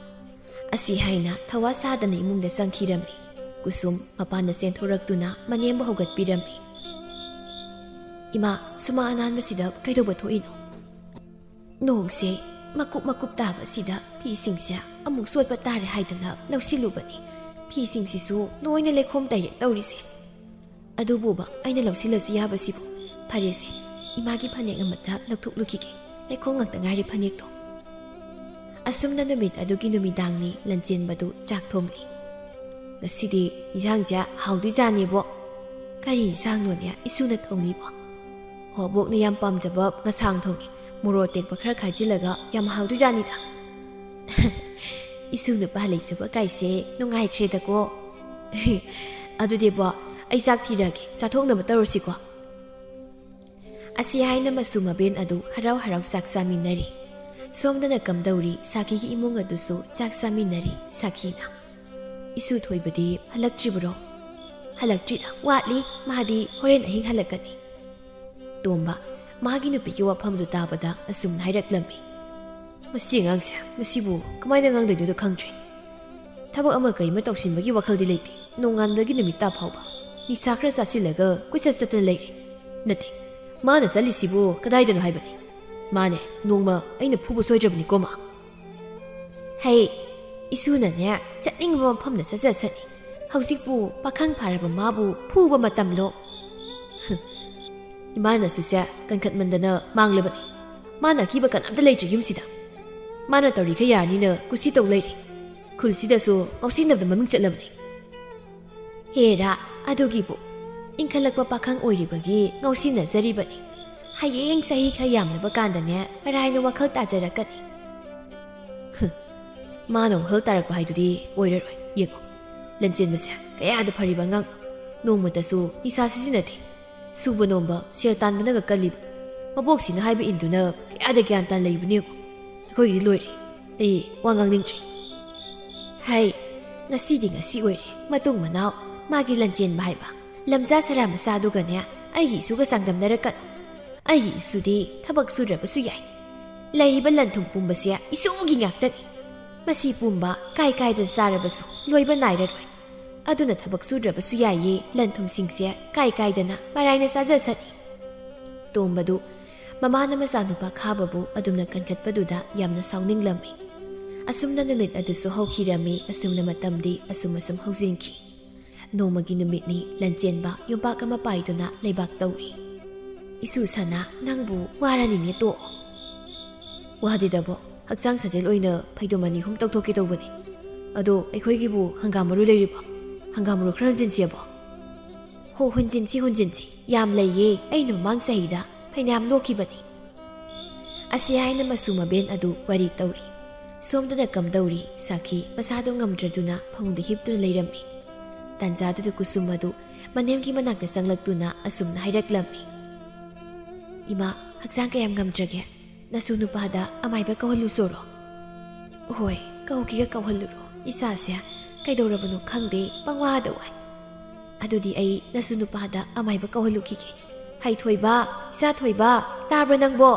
ꯑꯁꯤ ꯍꯥꯏꯅ ꯊꯋꯥ ꯁꯥꯗꯅ ꯏꯃꯨꯡꯗ ꯆꯪꯈꯤꯔꯝꯃꯤ꯫ ꯀꯨꯁꯨꯝ ꯃꯄꯥꯟꯗ ꯆꯦꯟꯊꯣꯔꯛꯇꯨꯅ ꯃꯅꯦꯝꯕꯨ ꯍꯧꯒꯠꯄꯤꯔꯝꯃꯤ꯫ "ꯏꯃꯥ, ꯁꯨꯃꯥꯡ ꯑꯅꯥꯟꯕꯁꯤꯗ ꯀꯩꯗꯧꯕ ꯊꯣꯛꯏꯅꯣ?" "ꯅꯣꯡꯁꯦ ꯃꯀꯨꯞ ꯃꯀꯨꯞ ꯇꯥꯕꯁꯤꯗ ꯐꯤꯁꯤꯡꯁꯦ ꯑꯃꯨꯛ ꯆꯣꯠꯄ ꯇꯥꯔꯦ ꯍꯥꯏꯗꯅ ꯂꯧꯁꯤꯜꯂꯨꯕꯅꯤ꯫ ꯐꯤꯁꯤꯡꯁꯤꯁꯨ ꯂꯣꯏꯅ ꯂꯩꯈꯣꯝ ꯇꯩꯔꯦ ꯇꯧꯔꯤꯁꯦ꯫ ꯑꯗꯨꯕꯨꯕ ꯑꯩꯅ ꯂꯧꯁꯤꯜꯂꯁꯨ ꯌꯥꯕꯁꯤꯕꯨ꯫ ꯐꯔꯦꯁꯦ, ꯏꯃꯥꯒꯤ ꯐꯅꯦꯛ ꯑꯃꯠꯇ ꯂꯧꯊꯣꯛꯂꯨꯈꯤꯒꯦ꯫ ꯂꯩꯈꯣꯝ ꯉꯥꯛꯇ ꯉꯥꯏꯔꯦ ꯐꯅꯦꯛꯇꯣ꯫" ꯑꯁꯨꯝꯅ ꯅꯨꯃꯤꯠ ꯑꯗꯨꯒꯤ ꯅꯨꯃꯤꯗꯥꯡꯅꯤ꯫ ꯂꯟꯆꯦꯟꯕꯗꯨ ꯆꯥꯛ ꯊꯣꯡꯂꯤ꯫ "ꯉꯁꯤꯗꯤ ꯏꯟꯁꯥꯡꯁꯦ ꯍꯥꯎꯗꯣꯏꯖꯥꯅꯤꯕꯣ꯫ ꯀꯔꯤ ꯏꯟꯁꯥꯡꯅꯣꯅꯦ ꯏꯁꯨꯅ ꯊꯣꯡꯂꯤꯕꯣ?" "ꯍꯣ, ꯕꯣꯛꯅ ꯌꯥꯝ ꯄꯥꯝꯖꯕ ꯉꯁꯥꯡ ꯊꯣꯡꯉꯤ꯫ ꯃꯣꯔꯣꯛ ꯑꯇꯦꯛꯄ ꯈꯔ ꯈꯥꯏꯖꯤꯜꯂꯒ ꯌꯥꯝ ꯍꯥꯎꯗꯣꯏꯖꯥꯅꯤꯗ꯫" "ꯏꯁꯨ ꯅꯨꯄꯥ ꯂꯩꯖꯕ ꯀꯥꯏꯁꯦ ꯅꯨꯡꯉꯥꯏꯈ꯭ꯔꯦꯗꯀꯣ꯫" "ꯑꯗꯨꯗꯤꯕꯣ, ꯑꯩ ꯆꯥꯛ ꯊꯤꯔꯛꯑꯒꯦ, ꯆꯥꯊꯣꯛꯅꯕ ꯇꯧꯔꯁꯤꯀꯣ꯫" ꯑꯁꯤ ꯍꯥꯏꯅ ꯃꯁꯨ ꯃꯕꯦꯟ ꯑꯗꯨ ꯍꯔꯥꯎ ꯍꯔꯥꯎ ꯆꯥꯛ ꯆꯥꯃꯤꯟꯅꯔꯤ꯫ ꯁꯣꯝꯗꯅ ꯀꯝꯗꯧꯔꯤ, ꯁꯥꯈꯤꯒꯤ ꯏꯃꯨꯡ ꯑꯗꯨꯁꯨ ꯆꯥꯛ ꯆꯥꯃꯤꯟꯅꯔꯤ꯫ ꯁꯥꯈꯤꯅ, "ꯏꯁꯨ ꯊꯣꯏꯕꯗꯤ ꯍꯜꯂꯛꯇ꯭ꯔꯤꯕꯔꯣ?" "ꯍꯜꯂꯛꯇ꯭ꯔꯤꯗ, ꯋꯥꯠꯂꯤ꯫ ꯃꯥꯗꯤ ꯍꯣꯔꯦꯟ ꯑꯍꯤꯡ ꯍꯜꯂꯛꯀꯅꯤ꯫" ꯇꯣꯝꯕ ꯃꯥꯒꯤ ꯅꯨꯄꯤꯒꯤ ꯋꯥꯐꯝꯗꯨ ꯇꯥꯕꯗ ꯑꯁꯨꯝꯅ ꯍꯥꯏꯔꯛꯂꯝꯃꯤ꯫ "ꯃꯁꯤ ꯑꯉꯥꯡꯁꯦ ꯉꯁꯤꯕꯨ ꯀꯃꯥꯏꯅ ꯉꯥꯡꯗꯣꯏꯅꯣꯗꯣ ꯈꯪꯗ꯭ꯔꯦ꯫ ꯊꯕꯛ ꯑꯃ ꯀꯩ ꯑꯃ ꯇꯧꯁꯤꯟꯕꯒꯤ ꯋꯥꯈꯜꯗꯤ ꯂꯩꯇꯦ꯫ ꯅꯣꯡꯉꯥꯟꯕꯗꯒꯤ ꯅꯨꯃꯤꯠ ꯇꯥ ꯐꯥꯎꯕ ꯅꯤꯁꯥ ꯈꯔ ꯆꯥꯁꯤꯜꯂꯒ ꯀꯣꯏꯆꯠ ꯆꯠꯇꯅ ꯂꯩꯔꯦ꯫ ꯅꯠꯇꯦ, ꯃꯥꯅ ꯆꯠꯂꯤꯁꯤꯕꯨ ꯀꯗꯥꯏꯗꯅꯣ ꯍꯥꯏꯕꯅꯤ? ꯃꯥꯅꯦ, ꯅꯣꯡꯃ ꯑꯩꯅ ꯐꯨꯕ ꯁꯣꯏꯗ꯭ꯔꯕꯅꯤꯀꯣ ꯃꯥ꯫ ꯍꯩ, ꯏꯁꯨꯅꯅꯦ ꯆꯠꯅꯤꯡꯕ ꯃꯐꯝꯗ ꯆꯠꯆꯁꯅꯤ꯫ ꯍꯧꯖꯤꯛꯄꯨ ꯄꯥꯈꯪ ꯐꯥꯔꯕ ꯃꯥꯕꯨ ꯐꯨꯕ ꯃꯇꯝꯂꯣ? ꯍꯨꯝ, ꯏꯃꯥꯅꯁꯨꯁꯦ ꯀꯟꯈꯠꯃꯟꯗꯅ ꯃꯥꯡꯂꯕꯅꯤ꯫ ꯃꯥꯅ ꯑꯀꯤꯕ ꯀꯅꯥꯝꯇ ꯂꯩꯇ꯭ꯔꯦ ꯌꯨꯝꯁꯤꯗ꯫ ꯃꯥꯅ ꯇꯧꯔꯤꯈꯩ ꯌꯥꯔꯅꯤꯅ ꯀꯨꯁꯤ ꯇꯧ ꯂꯩꯔꯦ꯫ ꯈꯨꯜꯁꯤꯗꯁꯨ ꯉꯥꯎꯁꯤꯟꯅꯕꯗ ꯃꯃꯤꯡ ꯆꯠꯂꯕꯅꯤ꯫ ꯍꯦꯔꯥ, ꯑꯗꯨꯒꯤꯕꯨ ꯏꯟꯈꯠꯂꯛꯄ ꯄꯥꯈꯪ ꯑꯣꯏꯔꯤꯕꯒꯤ ꯉꯥꯎꯁꯤꯟꯅꯖꯔꯤꯕꯅꯤ꯫ ꯍꯌꯦꯡ ꯆꯍꯤ ꯈꯔ ꯌꯥꯝꯂꯕ ꯀꯥꯟꯗꯅꯦ ꯃꯔꯥꯏꯅ ꯋꯥꯈꯜ ꯇꯥꯖꯔꯛꯀꯅꯤ꯫ ꯍꯨꯝ, ꯃꯥꯅ ꯋꯥꯈꯜ ꯇꯥꯔꯛꯄ ꯍꯥꯏꯗꯨꯗꯤ ꯑꯣꯏꯔꯔꯣꯏ꯫ ꯌꯦꯡꯉꯣ, ꯂꯟꯆꯦꯟꯕꯁꯦ ꯀꯌꯥꯗ ꯐꯔꯤꯕ ꯑꯉꯥꯡꯅꯣ꯫ ꯅꯣꯡꯃꯇꯁꯨ ꯅꯤꯁꯥ ꯁꯤꯖꯤꯟꯅꯗꯦ꯫ ꯁꯨꯕ ꯅꯣꯝꯕ, ꯁꯦꯜ ꯇꯥꯟꯕꯅꯒ ꯀꯜꯂꯤꯕ꯫ ꯃꯕꯣꯛꯁꯤꯅ ꯍꯥꯏꯕ ꯏꯟꯗꯨꯅ ꯀꯌꯥꯗ ꯒ꯭ꯌꯥꯟ ꯇꯥꯅ ꯂꯩꯕꯅꯣ ꯌꯦꯡꯉꯣ꯫ ꯑꯩꯈꯣꯏꯒꯤꯗꯤ ꯂꯣꯏꯔꯦ꯫ ꯑꯩ ꯋꯥ ꯉꯥꯡꯅꯤꯡꯗ꯭ꯔꯦ꯫ ꯍꯩ, ꯉꯁꯤꯗꯤ ꯉꯁꯤ ꯑꯣꯏꯔꯦ꯫ ꯃꯇꯨꯡ ꯃꯅꯥꯎ ꯃꯥꯒꯤ ꯂꯟꯆꯦꯟꯕ ꯍꯥꯏꯕ ꯂꯝꯖꯥ ꯁꯔꯥ ꯃꯆꯥꯗꯨꯒꯅꯦ ꯑꯩꯒꯤ ꯏꯁꯨꯒ ꯆꯥꯡꯗꯝꯅꯔꯛꯀꯅꯨ꯫ ꯑꯩꯒꯤ ꯏꯁꯨꯗꯤ ꯊꯕꯛ ꯁꯨꯗ꯭ꯔꯕꯁꯨ ꯌꯥꯏ꯫ ꯂꯩꯔꯤꯕ ꯂꯟ ꯊꯨꯝ ꯄꯨꯝꯕꯁꯦ ꯏꯁꯨꯒꯤ ꯉꯥꯛꯇꯅꯤ꯫ ꯃꯁꯤ ꯄꯨꯝꯕ ꯀꯥꯏ ꯀꯥꯏꯗꯅ ꯆꯥꯔꯕꯁꯨ ꯂꯣꯏꯕ ꯅꯥꯏꯔꯔꯣꯏ꯫ ꯑꯗꯨꯅ ꯊꯕꯛ ꯁꯨꯗ꯭ꯔꯕꯁꯨ ꯌꯥꯏꯌꯦ, ꯂꯟ ꯊꯨꯝꯁꯤꯡꯁꯦ ꯀꯥꯏ ꯀꯥꯏꯗꯅ ꯃꯔꯥꯏꯅ ꯆꯥꯖꯁꯅꯤ꯫ ꯇꯣꯝꯕꯗꯨ ꯃꯃꯥꯅ ꯃꯆꯥꯅꯨꯄꯥ ꯈꯥꯕꯕꯨ ꯑꯗꯨꯝꯅ ꯀꯟꯈꯠꯄꯗꯨꯗ ꯌꯥꯝꯅ ꯁꯥꯎꯅꯤꯡꯂꯝꯃꯤ꯫ ꯑꯁꯨꯝꯅ ꯅꯨꯃꯤꯠ ꯑꯗꯨꯁꯨ ꯍꯧꯈꯤꯔꯝꯃꯤ, ꯑꯁꯨꯝꯅ ꯃꯇꯝꯗꯤ ꯑꯁꯨꯝ ꯑꯁꯨꯝ ꯍꯧꯖꯤꯟꯈꯤ꯫ ꯅꯣꯡꯃꯒꯤ ꯅꯨꯃꯤꯠꯅꯤ, ꯂꯟꯆꯦꯟꯕ ꯌꯣꯝꯄꯥꯛ ꯑꯃ ꯄꯥꯏꯗꯨꯅ ꯂꯩꯕꯥꯛ ꯇꯧꯔꯤ꯫ "ꯏꯁꯨ ꯁꯅꯥ, ꯅꯪꯕꯨ ꯋꯥꯔꯅꯤꯅꯦ, ꯇꯣꯛꯑꯣ꯫" "ꯋꯥꯗꯦꯗꯕꯣ, ꯍꯛꯆꯥꯡ ꯁꯥꯖꯦꯜ ꯑꯣꯏꯅ ꯐꯩꯗꯣꯝ ꯑꯅꯤ ꯑꯍꯨꯝ ꯇꯧꯊꯣꯛꯀꯦ ꯇꯧꯕꯅꯤ꯫ ꯑꯗꯣ ꯑꯩꯈꯣꯏꯒꯤꯕꯨ ꯍꯪꯒꯥꯝ ꯃꯔꯨ ꯂꯩꯔꯤꯕꯣ? ꯍꯪꯒꯥꯝ ꯃꯔꯨ ꯈꯔ ꯍꯨꯟꯖꯤꯟꯁꯤꯑꯕꯣ?" "ꯍꯣ, ꯍꯨꯟꯖꯤꯟꯁꯤ, ꯍꯨꯟꯖꯤꯟꯁꯤ꯫ ꯌꯥꯝ ꯂꯩꯌꯦ, ꯑꯩꯅ ꯃꯃꯥꯡ ꯆꯍꯤꯗ ꯐꯅꯌꯥꯝ ꯂꯣꯛꯈꯤꯕꯅꯤ꯫" ꯑꯁꯤ ꯍꯥꯏꯅ ꯃꯁꯨ ꯃꯕꯦꯟ ꯑꯗꯨ ꯋꯥꯔꯤ ꯇꯧꯔꯤ꯫ ꯁꯣꯝꯗꯅ ꯀꯝꯗꯧꯔꯤ? ꯁꯥꯈꯤ ꯃꯁꯥꯗꯨ ꯉꯝꯗ꯭ꯔꯗꯨꯅ ꯐꯃꯨꯡꯗ ꯍꯤꯞꯇꯨꯅ ꯂꯩꯔꯝꯃꯤ꯫ ꯇꯥꯟꯖꯥꯗꯨꯗ ꯀꯨꯁꯨꯝ ꯑꯗꯨ ꯃꯅꯦꯝꯒꯤ ꯃꯅꯥꯛꯇ ꯆꯪꯂꯛꯇꯨꯅ ꯑꯁꯨꯝꯅ ꯍꯥꯏꯔꯛꯂꯝꯃꯤ꯫ "ꯏꯃꯥ, ꯍꯛꯆꯥꯡ ꯀꯌꯥꯝ ꯉꯝꯗ꯭ꯔꯒꯦ? ꯅꯁꯨ ꯅꯨꯄꯥꯗ ꯑꯃꯥꯏꯕ ꯀꯧꯍꯜꯂꯨꯁꯣꯔꯣ?" "ꯍꯣꯏ, ꯀꯧꯒꯦꯒ ꯀꯧꯍꯜꯂꯨꯔꯣ꯫ ꯏꯆꯥꯁꯦ ꯀꯩꯗꯧꯔꯕꯅꯣ ꯈꯪꯗꯦ, ꯄꯪꯋꯥꯗ ꯋꯥꯏ꯫" "ꯑꯗꯨꯗꯤ ꯑꯩ ꯅꯁꯨ ꯅꯨꯄꯥꯗ ꯑꯃꯥꯏꯕ ꯀꯧꯍꯜꯂꯨꯈꯤꯒꯦ꯫ ꯍꯩ ꯊꯣꯏꯕ, ꯏꯆꯥ ꯊꯣꯏꯕ, ꯇꯥꯕ꯭ꯔꯥ ꯅꯪꯕꯣ?"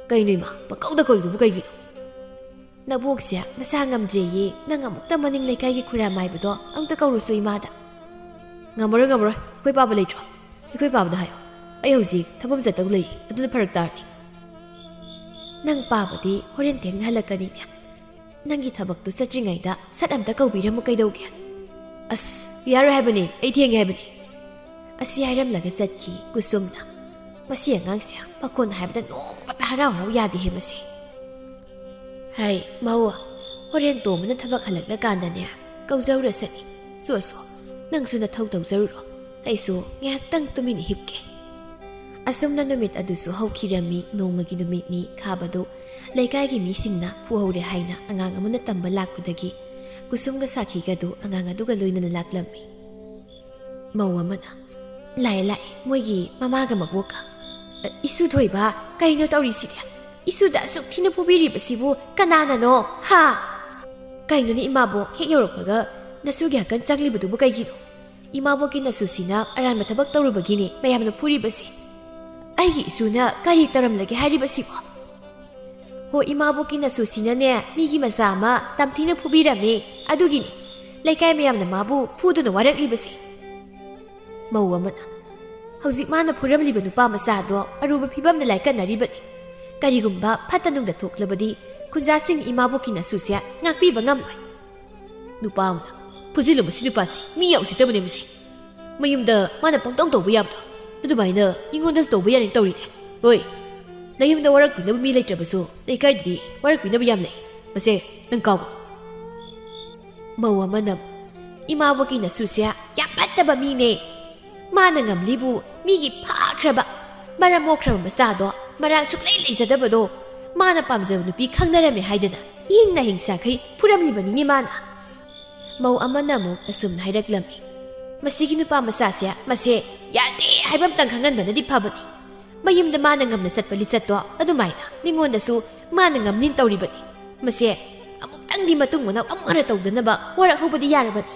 "ꯀꯩꯅꯣ ꯏꯃꯥ, ꯄꯪꯀꯧꯗ ꯀꯧꯏꯗꯨꯕꯨ ꯀꯩꯒꯤꯅꯣ?" "ꯅꯕꯣꯛꯁꯦ ꯃꯁꯥ ꯉꯝꯗ꯭ꯔꯦꯌꯦ, ꯅꯪ ꯑꯃꯨꯛꯇ ꯃꯅꯤꯡ ꯂꯩꯀꯥꯏꯒꯤ ꯈꯨꯔꯥ ꯃꯥꯏꯕꯗꯣ ꯑꯝꯇ ꯀꯧꯔꯨꯁꯣ ꯏꯃꯥꯗ꯫" "ꯉꯝꯃꯔꯣꯏ, ꯉꯝꯃꯔꯣꯏ, ꯑꯩꯈꯣꯏ ꯄꯥꯕ ꯂꯩꯇ꯭ꯔꯣ? ꯑꯩꯈꯣꯏ ꯄꯥꯕꯗ ꯍꯥꯏꯌꯣ꯫ ꯑꯩ ꯍꯧꯖꯤꯛ ꯊꯕꯛ ꯑꯃ ꯆꯠꯇꯧ ꯂꯩ, ꯑꯗꯨꯅ ꯐꯔꯛ ꯇꯥꯔꯅꯤ꯫" "ꯅꯪ ꯄꯥꯕꯗꯤ ꯍꯣꯔꯦꯟ ꯊꯦꯡꯅ ꯍꯜꯂꯛꯀꯅꯤꯅꯦ꯫ ꯅꯪꯒꯤ ꯊꯕꯛꯇꯨ ꯆꯠꯇ꯭ꯔꯤꯉꯩꯗ ꯁꯠ ꯑꯝꯇ ꯀꯧꯕꯤꯔꯝꯃꯨ ꯀꯩꯗꯧꯒꯦ?" "ꯑꯁ, ꯌꯥꯔꯣꯏ ꯍꯥꯏꯕꯅꯦ, ꯑꯩ ꯊꯦꯡꯉꯦ ꯍꯥꯏꯕꯅꯦ꯫" ꯑꯁꯤ ꯍꯥꯏꯔꯝꯂꯒ ꯆꯠꯈꯤ ꯀꯨꯁꯨꯝꯅ꯫ ꯃꯁꯤ ꯑꯉꯥꯡꯁꯦ ꯃꯈꯣꯟ ꯍꯥꯏꯕꯗ ꯅꯣꯡꯃꯇ ꯍꯔꯥꯎ ꯍꯔꯥꯎ ꯌꯥꯗꯦꯍꯦ ꯃꯁꯤ꯫ "ꯍꯥꯏ, ꯃꯧ, ꯍꯣꯔꯦꯟ ꯇꯣꯝꯕꯅ ꯊꯕꯛ ꯍꯜꯂꯛꯂꯀꯥꯟꯗꯅꯦ, ꯀꯧꯖꯔꯨꯔꯁꯅꯤ꯫ ꯆꯣ, ꯆꯣ, ꯅꯪꯁꯨ ꯅꯊꯧ ꯇꯧꯖꯔꯨꯔꯣ꯫ ꯑꯩꯁꯨ ꯉꯥꯏꯍꯥꯛꯇꯪ ꯇꯨꯃꯤꯟꯅ ꯍꯤꯞꯀꯦ꯫" ꯑꯁꯨꯝꯅ ꯅꯨꯃꯤꯠ ꯑꯗꯨꯁꯨ ꯍꯧꯈꯤꯔꯝꯃꯤ꯫ ꯅꯣꯡꯃꯒꯤ ꯅꯨꯃꯤꯠꯅꯤ ꯈꯥꯕꯗꯨ ꯂꯩꯀꯥꯏꯒꯤ ꯃꯤꯁꯤꯡꯅ ꯐꯨꯍꯧꯔꯦ ꯍꯥꯏꯅ ꯑꯉꯥꯡ ꯑꯃꯅ ꯇꯝꯕ ꯂꯥꯛꯄꯗꯒꯤ ꯀꯨꯁꯨꯝꯒ ꯁꯥꯈꯤꯒꯗꯨ ꯑꯉꯥꯡ ꯑꯗꯨꯒ ꯂꯣꯏꯅꯅ ꯂꯥꯛꯂꯝꯃꯤ꯫ ꯃꯧ ꯑꯃꯅ, "ꯂꯥꯛꯑꯦ, ꯂꯥꯛꯑꯦ, ꯃꯣꯏꯒꯤ ꯃꯃꯥꯒ ꯃꯕꯣꯛꯀ꯫ ꯑ, ꯏꯁꯨ ꯊꯣꯏꯕ, ꯀꯩꯅꯣ ꯇꯧꯔꯤꯁꯤꯗꯤ? ꯏꯁꯨꯗ ꯑꯁꯨꯛ ꯊꯤꯅ ꯐꯨꯕꯤꯔꯤꯕꯁꯤꯕꯨ ꯀꯅꯥꯅꯅꯣ, ꯍꯥ?" "ꯀꯩꯅꯣꯅꯦ ꯏꯃꯥꯕꯣꯛ, ꯍꯦꯛ ꯌꯧꯔꯛꯄꯒ ꯅꯁꯨꯒꯤ ꯍꯛꯀꯟ ꯆꯪꯂꯤꯕꯗꯨꯕꯨ ꯀꯩꯒꯤꯅꯣ? ꯏꯃꯥꯕꯣꯛꯀꯤ ꯅꯁꯨꯁꯤꯅ ꯑꯔꯥꯟꯕ ꯊꯕꯛ ꯇꯧꯔꯨꯕꯒꯤꯅꯦ ꯃꯌꯥꯝꯅ ꯐꯨꯔꯤꯕꯁꯦ꯫ ꯑꯩꯒꯤ ꯏꯁꯨꯅ ꯀꯔꯤ ꯇꯧꯔꯝꯂꯒꯦ ꯍꯥꯏꯔꯤꯕꯁꯤꯕꯣ?" "ꯍꯣ, ꯏꯃꯥꯕꯣꯛꯀꯤ ꯅꯁꯨꯁꯤꯅꯅꯦ ꯃꯤꯒꯤ ꯃꯆꯥ ꯑꯃ ꯇꯝꯊꯤꯅ ꯐꯨꯕꯤꯔꯝꯃꯦ, ꯑꯗꯨꯒꯤꯅꯤ ꯂꯩꯀꯥꯏ ꯃꯌꯥꯝꯅ ꯃꯥꯕꯨ ꯐꯨꯗꯨꯅ ꯋꯥꯔꯛꯂꯤꯕꯁꯦ꯫" ꯃꯧ ꯑꯃꯅ, "ꯍꯧꯖꯤꯛ ꯃꯥꯅ ꯐꯨꯔꯝꯂꯤꯕ ꯅꯨꯄꯥ ꯃꯆꯥꯗꯣ ꯑꯔꯨꯕ ꯐꯤꯕꯝꯗ ꯂꯥꯏꯀꯠꯅꯔꯤꯕꯅꯤ꯫ ꯀꯔꯤꯒꯨꯝꯕ ꯐꯠꯇ ꯅꯨꯡꯗ ꯊꯣꯛꯂꯕꯗꯤ ꯈꯨꯟꯖꯥꯁꯤꯡꯅ ꯏꯃꯥꯕꯣꯛꯀꯤ ꯅꯁꯨꯁꯦ ꯉꯥꯛꯄꯤꯕ ꯉꯝꯂꯣꯏ꯫" ꯅꯨꯄꯥ ꯑꯃꯅ, "ꯐꯨꯖꯤꯜꯂꯨ ꯃꯁꯤ ꯅꯨꯄꯥꯁꯤ, ꯃꯤ ꯌꯥꯝ ꯎꯁꯤꯠꯇꯕꯅꯦ ꯃꯁꯤ꯫ ꯃꯌꯨꯝꯗ ꯃꯥꯅ ꯄꯪꯇꯧ ꯇꯧꯕ ꯌꯥꯕꯗꯣ ꯑꯗꯨꯃꯥꯏꯅ ꯃꯤꯉꯣꯟꯗꯁꯨ ꯇꯧꯕ ꯌꯥꯔꯦꯅ ꯇꯧꯔꯤꯅꯦ꯫ ꯍꯣꯏ, ꯅꯌꯨꯝꯗ ꯋꯥꯔꯛꯄꯤꯅꯕ ꯃꯤ ꯂꯩꯇ꯭ꯔꯕꯁꯨ ꯂꯩꯀꯥꯏꯗꯗꯤ ꯋꯥꯔꯛꯄꯤꯅꯕ ꯌꯥꯝ ꯂꯩ꯫ ꯃꯁꯦ, ꯅꯪ ꯀꯥꯎꯒꯅꯨ꯫" ꯃꯧ ꯑꯃꯅ, "ꯏꯃꯥꯕꯣꯛꯀꯤ ꯅꯁꯨꯁꯦ ꯌꯥꯝ ꯐꯠꯇꯕ ꯃꯤꯅꯦ꯫ ꯃꯥꯅ ꯉꯝꯂꯤꯕꯨ ꯃꯤꯒꯤ ꯐꯥꯈ꯭ꯔꯕ, ꯃꯔꯝ ꯃꯣꯛꯈ꯭ꯔꯕ ꯃꯆꯥꯗꯣ, ꯃꯔꯥꯜ ꯁꯨꯛꯂꯩ ꯂꯩꯖꯗꯕꯗꯣ, ꯃꯥꯅ ꯄꯥꯝꯖꯕ ꯅꯨꯄꯤ ꯈꯪꯅꯔꯝꯃꯦ ꯍꯥꯏꯗꯅ ꯏꯍꯤꯡ ꯅꯥꯍꯤꯡ ꯆꯥꯈꯩ ꯐꯨꯔꯝꯂꯤꯕꯅꯤꯅꯦ ꯃꯥꯅ꯫" ꯃꯧ ꯑꯃꯅ ꯑꯃꯨꯛ ꯑꯁꯨꯝꯅ ꯍꯥꯏꯔꯛꯂꯝꯃꯤ, "ꯃꯁꯤꯒꯤ ꯅꯨꯄꯥ ꯃꯆꯥꯁꯦ, ꯃꯁꯦ ꯌꯥꯗꯦ ꯍꯥꯏꯕ ꯑꯝꯇꯪ ꯈꯪꯍꯟꯕꯅꯗꯤ ꯐꯕꯅꯤ꯫ ꯃꯌꯨꯝꯗ ꯃꯥꯅ ꯉꯝꯅ ꯆꯠꯄ ꯂꯤꯆꯠꯇꯣ ꯑꯗꯨꯃꯥꯏꯅ ꯃꯤꯉꯣꯟꯗꯁꯨ ꯃꯥꯅ ꯉꯝꯅꯤꯅ ꯇꯧꯔꯤꯕꯅꯤ꯫ ꯃꯁꯦ ꯑꯃꯨꯛꯇꯪꯗꯤ ꯃꯇꯨꯡ ꯃꯅꯥꯎ ꯑꯃꯨꯛ ꯍꯟꯅ ꯇꯧꯗꯅꯕ ꯋꯥꯔꯛꯍꯧꯕꯗꯤ ꯌꯥꯔꯕꯅꯤ꯫"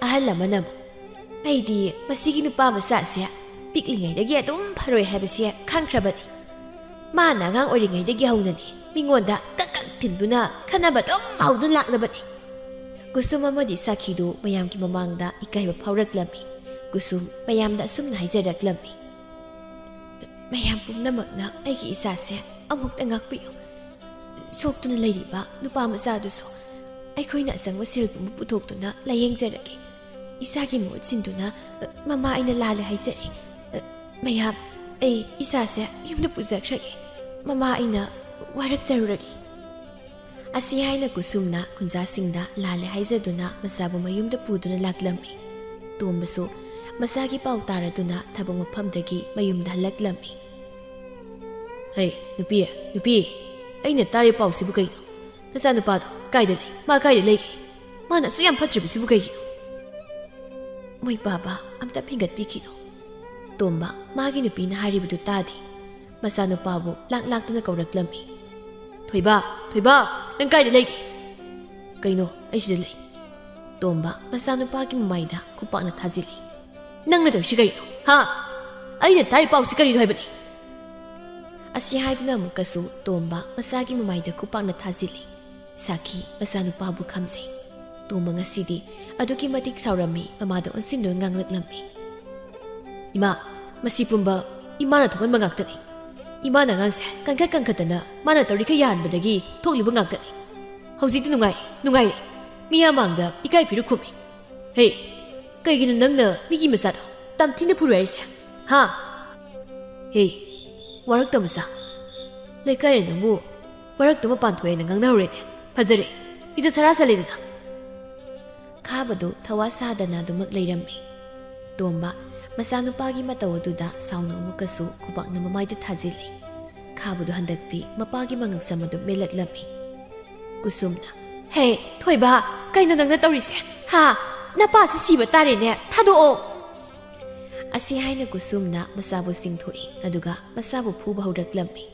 ꯑꯍꯜ ꯑꯃꯅ ꯑꯃꯨꯛ, "ꯑꯩꯗꯤ ꯃꯁꯤꯒꯤ ꯅꯨꯄꯥ ꯃꯆꯥꯁꯦ ꯄꯤꯛꯂꯤꯉꯩꯗꯒꯤ ꯑꯗꯨꯝ ꯐꯔꯣꯏ ꯍꯥꯏꯕꯁꯦ ꯈꯪꯈ꯭ꯔꯕꯅꯤ꯫ ꯃꯥꯅ ꯑꯉꯥꯡ ꯑꯣꯏꯔꯤꯉꯩꯗꯒꯤ ꯍꯧꯅꯅꯤ ꯃꯤꯉꯣꯟꯗ ꯀꯛ ꯀꯛ ꯊꯤꯟꯗꯨꯅ ꯈꯠꯅꯕ ꯑꯗꯨꯝ ꯍꯧꯗꯨꯅ ꯂꯥꯛꯂꯕꯅꯤ꯫" ꯀꯨꯁꯨꯝ ꯑꯃꯗꯤ ꯁꯥꯈꯤꯗꯨ ꯃꯌꯥꯝꯒꯤ ꯃꯃꯥꯡꯗ ꯏꯀꯥꯏꯕ ꯐꯥꯎꯔꯛꯂꯝꯃꯤ꯫ ꯀꯨꯁꯨꯝ ꯃꯌꯥꯝꯗ ꯑꯁꯨꯝꯅ ꯍꯥꯏꯖꯔꯛꯂꯝꯃꯤ, "ꯃꯌꯥꯝ ꯄꯨꯝꯅꯃꯛꯅ ꯑꯩꯒꯤ ꯏꯆꯥꯁꯦ ꯑꯃꯨꯛꯇ ꯉꯥꯛꯄꯤꯌꯨ꯫ ꯁꯣꯛꯇꯨꯅ ꯂꯩꯔꯤꯕ ꯅꯨꯄꯥ ꯃꯆꯥꯗꯨꯁꯨ ꯑꯩꯈꯣꯏꯅ ꯑꯆꯪꯕ ꯁꯦꯜ ꯄꯨꯝꯕ ꯄꯨꯊꯣꯛꯇꯨꯅ ꯂꯥꯌꯦꯡꯖꯔꯒꯦ꯫ ꯏꯁꯥꯒꯤ ꯃꯍꯨꯠ ꯁꯤꯟꯗꯨꯅ ꯃꯃꯥ ꯑꯩꯅ ꯂꯥꯜꯂꯦ ꯍꯥꯏꯖꯔꯦ꯫ ꯃꯌꯥꯝ, ꯑꯩ ꯏꯆꯥꯁꯦ ꯌꯨꯝꯗ ꯄꯨꯖꯈ꯭ꯔꯒꯦ꯫ ꯃꯃꯥ ꯑꯩꯅ ꯋꯥꯔꯛꯆꯔꯨꯔꯒꯦ꯫ ꯑꯁꯤ ꯍꯥꯏꯅ ꯀꯨꯁꯨꯝꯅ ꯈꯨꯟꯖꯥꯁꯤꯡꯗ ꯂꯥꯜꯂꯦ ꯍꯥꯏꯖꯗꯨꯅ ꯃꯆꯥꯕꯨ ꯃꯌꯨꯝꯗ ꯄꯨꯗꯨꯅ ꯂꯥꯛꯂꯝꯃꯤ꯫ ꯇꯣꯝꯕꯁꯨ ꯃꯆꯥꯒꯤ ꯄꯥꯎ ꯇꯥꯔꯗꯨꯅ ꯊꯕꯛ ꯃꯐꯝꯗꯒꯤ ꯃꯌꯨꯝꯗ ꯍꯜꯂꯛꯂꯝꯃꯤ꯫ "ꯍꯩ, ꯅꯨꯄꯤ, ꯅꯨꯄꯤ, ꯑꯩꯅ ꯇꯥꯔꯤꯕ ꯄꯥꯎꯁꯤꯕꯨ ꯀꯩꯅꯣ? ꯅꯆꯥꯅꯨꯄꯥꯗꯣ ꯀꯥꯏꯗ ꯂꯩ? ꯃꯥ ꯀꯥꯏꯗ ꯂꯩꯒꯦ? ꯃꯥꯅ ꯑꯁꯨꯛ ꯌꯥꯝ ꯐꯠꯇ꯭ꯔꯤꯕꯁꯤꯕꯨ ꯀꯩꯒꯤꯅꯣ?" "ꯃꯣꯏ ꯄꯥꯕ ꯑꯝꯇ ꯐꯤꯡꯒꯠꯄꯤꯈꯤꯅꯣ꯫" ꯇꯣꯝꯕ ꯃꯥꯒꯤ ꯅꯨꯄꯤꯅ ꯍꯥꯏꯔꯤꯕꯗꯨ ꯇꯥꯗꯦ꯫ ꯃꯆꯥꯅꯨꯄꯥꯕꯨ ꯂꯥꯛ ꯂꯥꯛꯇꯨꯅ ꯀꯧꯔꯛꯂꯝꯃꯤ꯫ "ꯊꯣꯏꯕ, ꯊꯣꯏꯕ, ꯅꯪ ꯀꯥꯏꯗ ꯂꯩꯒꯦ?" "ꯀꯩꯅꯣ, ꯑꯩ ꯁꯤꯗ ꯂꯩ꯫" ꯇꯣꯝꯕ ꯃꯆꯥꯅꯨꯄꯥꯒꯤ ꯃꯃꯥꯏꯗ ꯈꯨꯄꯥꯛꯅ ꯊꯥꯖꯤꯜꯂꯤ꯫ "ꯅꯪꯅ ꯇꯧꯔꯤꯁꯤ ꯀꯔꯤꯅꯣ? ꯍꯥ? ꯑꯩꯅ ꯇꯥꯔꯤ ꯄꯥꯎꯁꯤ ꯀꯔꯤꯅꯣ ꯍꯥꯏꯕꯅꯤ?" ꯑꯁꯤ ꯍꯥꯏꯗꯨꯅ ꯑꯃꯨꯛꯀꯁꯨ ꯇꯣꯝꯕ ꯃꯆꯥꯒꯤ ꯃꯃꯥꯏꯗ ꯈꯨꯄꯥꯛꯅ ꯊꯥꯖꯤꯜꯂꯤ꯫ ꯁꯥꯈꯤ ꯃꯆꯥꯅꯨꯄꯥꯕꯨ ꯈꯝꯖꯩ꯫ ꯇꯣꯝꯕ ꯉꯁꯤꯗꯤ ꯑꯗꯨꯛꯀꯤ ꯃꯇꯤꯛ ꯁꯥꯎꯔꯝꯃꯤ, ꯃꯃꯥꯗ ꯑꯣꯟꯁꯤꯟꯗꯨꯅ ꯉꯥꯡꯂꯛꯂꯝꯃꯤ꯫ "ꯏꯃꯥ, ꯃꯁꯤ ꯄꯨꯝꯕ ꯏꯃꯥꯅ ꯊꯣꯛꯍꯟꯕ ꯉꯥꯛꯇꯅꯤ꯫ ꯏꯃꯥꯅ ꯑꯉꯥꯡꯁꯦ ꯀꯟꯈꯠ ꯀꯟꯈꯠꯇꯅ ꯃꯥꯅ ꯇꯧꯔꯤꯈꯩ ꯌꯥꯍꯟꯕꯗꯒꯤ ꯊꯣꯛꯂꯤꯕ ꯉꯥꯛꯇꯅꯤ꯫ ꯍꯧꯖꯤꯛꯇꯤ ꯅꯨꯡꯉꯥꯏꯔꯦ, ꯅꯨꯡꯉꯥꯏꯔꯦ꯫ ꯃꯤꯌꯥꯝ ꯃꯥꯡꯗ ꯏꯀꯥꯏ ꯐꯤꯔꯨꯛ ꯈꯨꯝꯃꯤ꯫ ꯍꯦ, ꯀꯩꯒꯤꯅꯣ ꯅꯪꯅ ꯃꯤꯒꯤ ꯃꯆꯥꯗꯣ ꯇꯝꯊꯤꯅ ꯐꯨꯔꯨ ꯍꯥꯏꯔꯤꯁꯦ? ꯍꯥ? ꯍꯦ, ꯋꯥꯔꯛꯇ ꯃꯆꯥ꯫ ꯂꯩꯀꯥꯏꯅ ꯅꯪꯕꯨ ꯋꯥꯔꯛꯇ ꯃꯄꯥꯟ ꯊꯣꯛꯑꯦꯅ ꯉꯥꯡꯅꯍꯧꯔꯦꯅꯦ꯫ ꯐꯖꯔꯦ꯫ ꯏꯖꯠ ꯁꯔꯥ ꯁꯜꯂꯦꯗꯅ꯫" ꯈꯥꯕꯗꯨ ꯊꯋꯥ ꯁꯥꯗꯅ ꯑꯗꯨꯃꯛ ꯂꯩꯔꯝꯃꯤ꯫ ꯇꯣꯝꯕ ꯃꯆꯥꯅꯨꯄꯥꯒꯤ ꯃꯇꯧ ꯑꯗꯨꯗ ꯁꯥꯎꯅ ꯑꯃꯨꯛꯀꯁꯨ ꯈꯨꯕꯥꯛꯅ ꯃꯃꯥꯏꯗ ꯊꯥꯖꯤꯜꯂꯤ꯫ ꯈꯥꯕꯗꯨ ꯍꯟꯗꯛꯇꯤ ꯃꯄꯥꯒꯤ ꯃꯉꯛꯁꯝ ꯑꯗꯨ ꯃꯦꯜꯂꯛꯂꯝꯃꯤ꯫ ꯀꯨꯁꯨꯝꯅ, "ꯍꯦ, ꯊꯣꯏꯕ, ꯀꯩꯅꯣ ꯅꯪꯅ ꯇꯧꯔꯤꯁꯦ? ꯍꯥ? ꯅꯄꯥꯁꯤ ꯁꯤꯕ ꯇꯥꯔꯦꯅꯦ, ꯊꯥꯗꯣꯛꯑꯣ!" ꯑꯁꯤ ꯍꯥꯏꯅ ꯀꯨꯁꯨꯝꯅ ꯃꯆꯥꯕꯨ ꯆꯤꯡꯊꯣꯛꯏ, ꯑꯗꯨꯒ ꯃꯆꯥꯕꯨ ꯐꯨꯕ ꯍꯧꯔꯛꯂꯝꯃꯤ꯫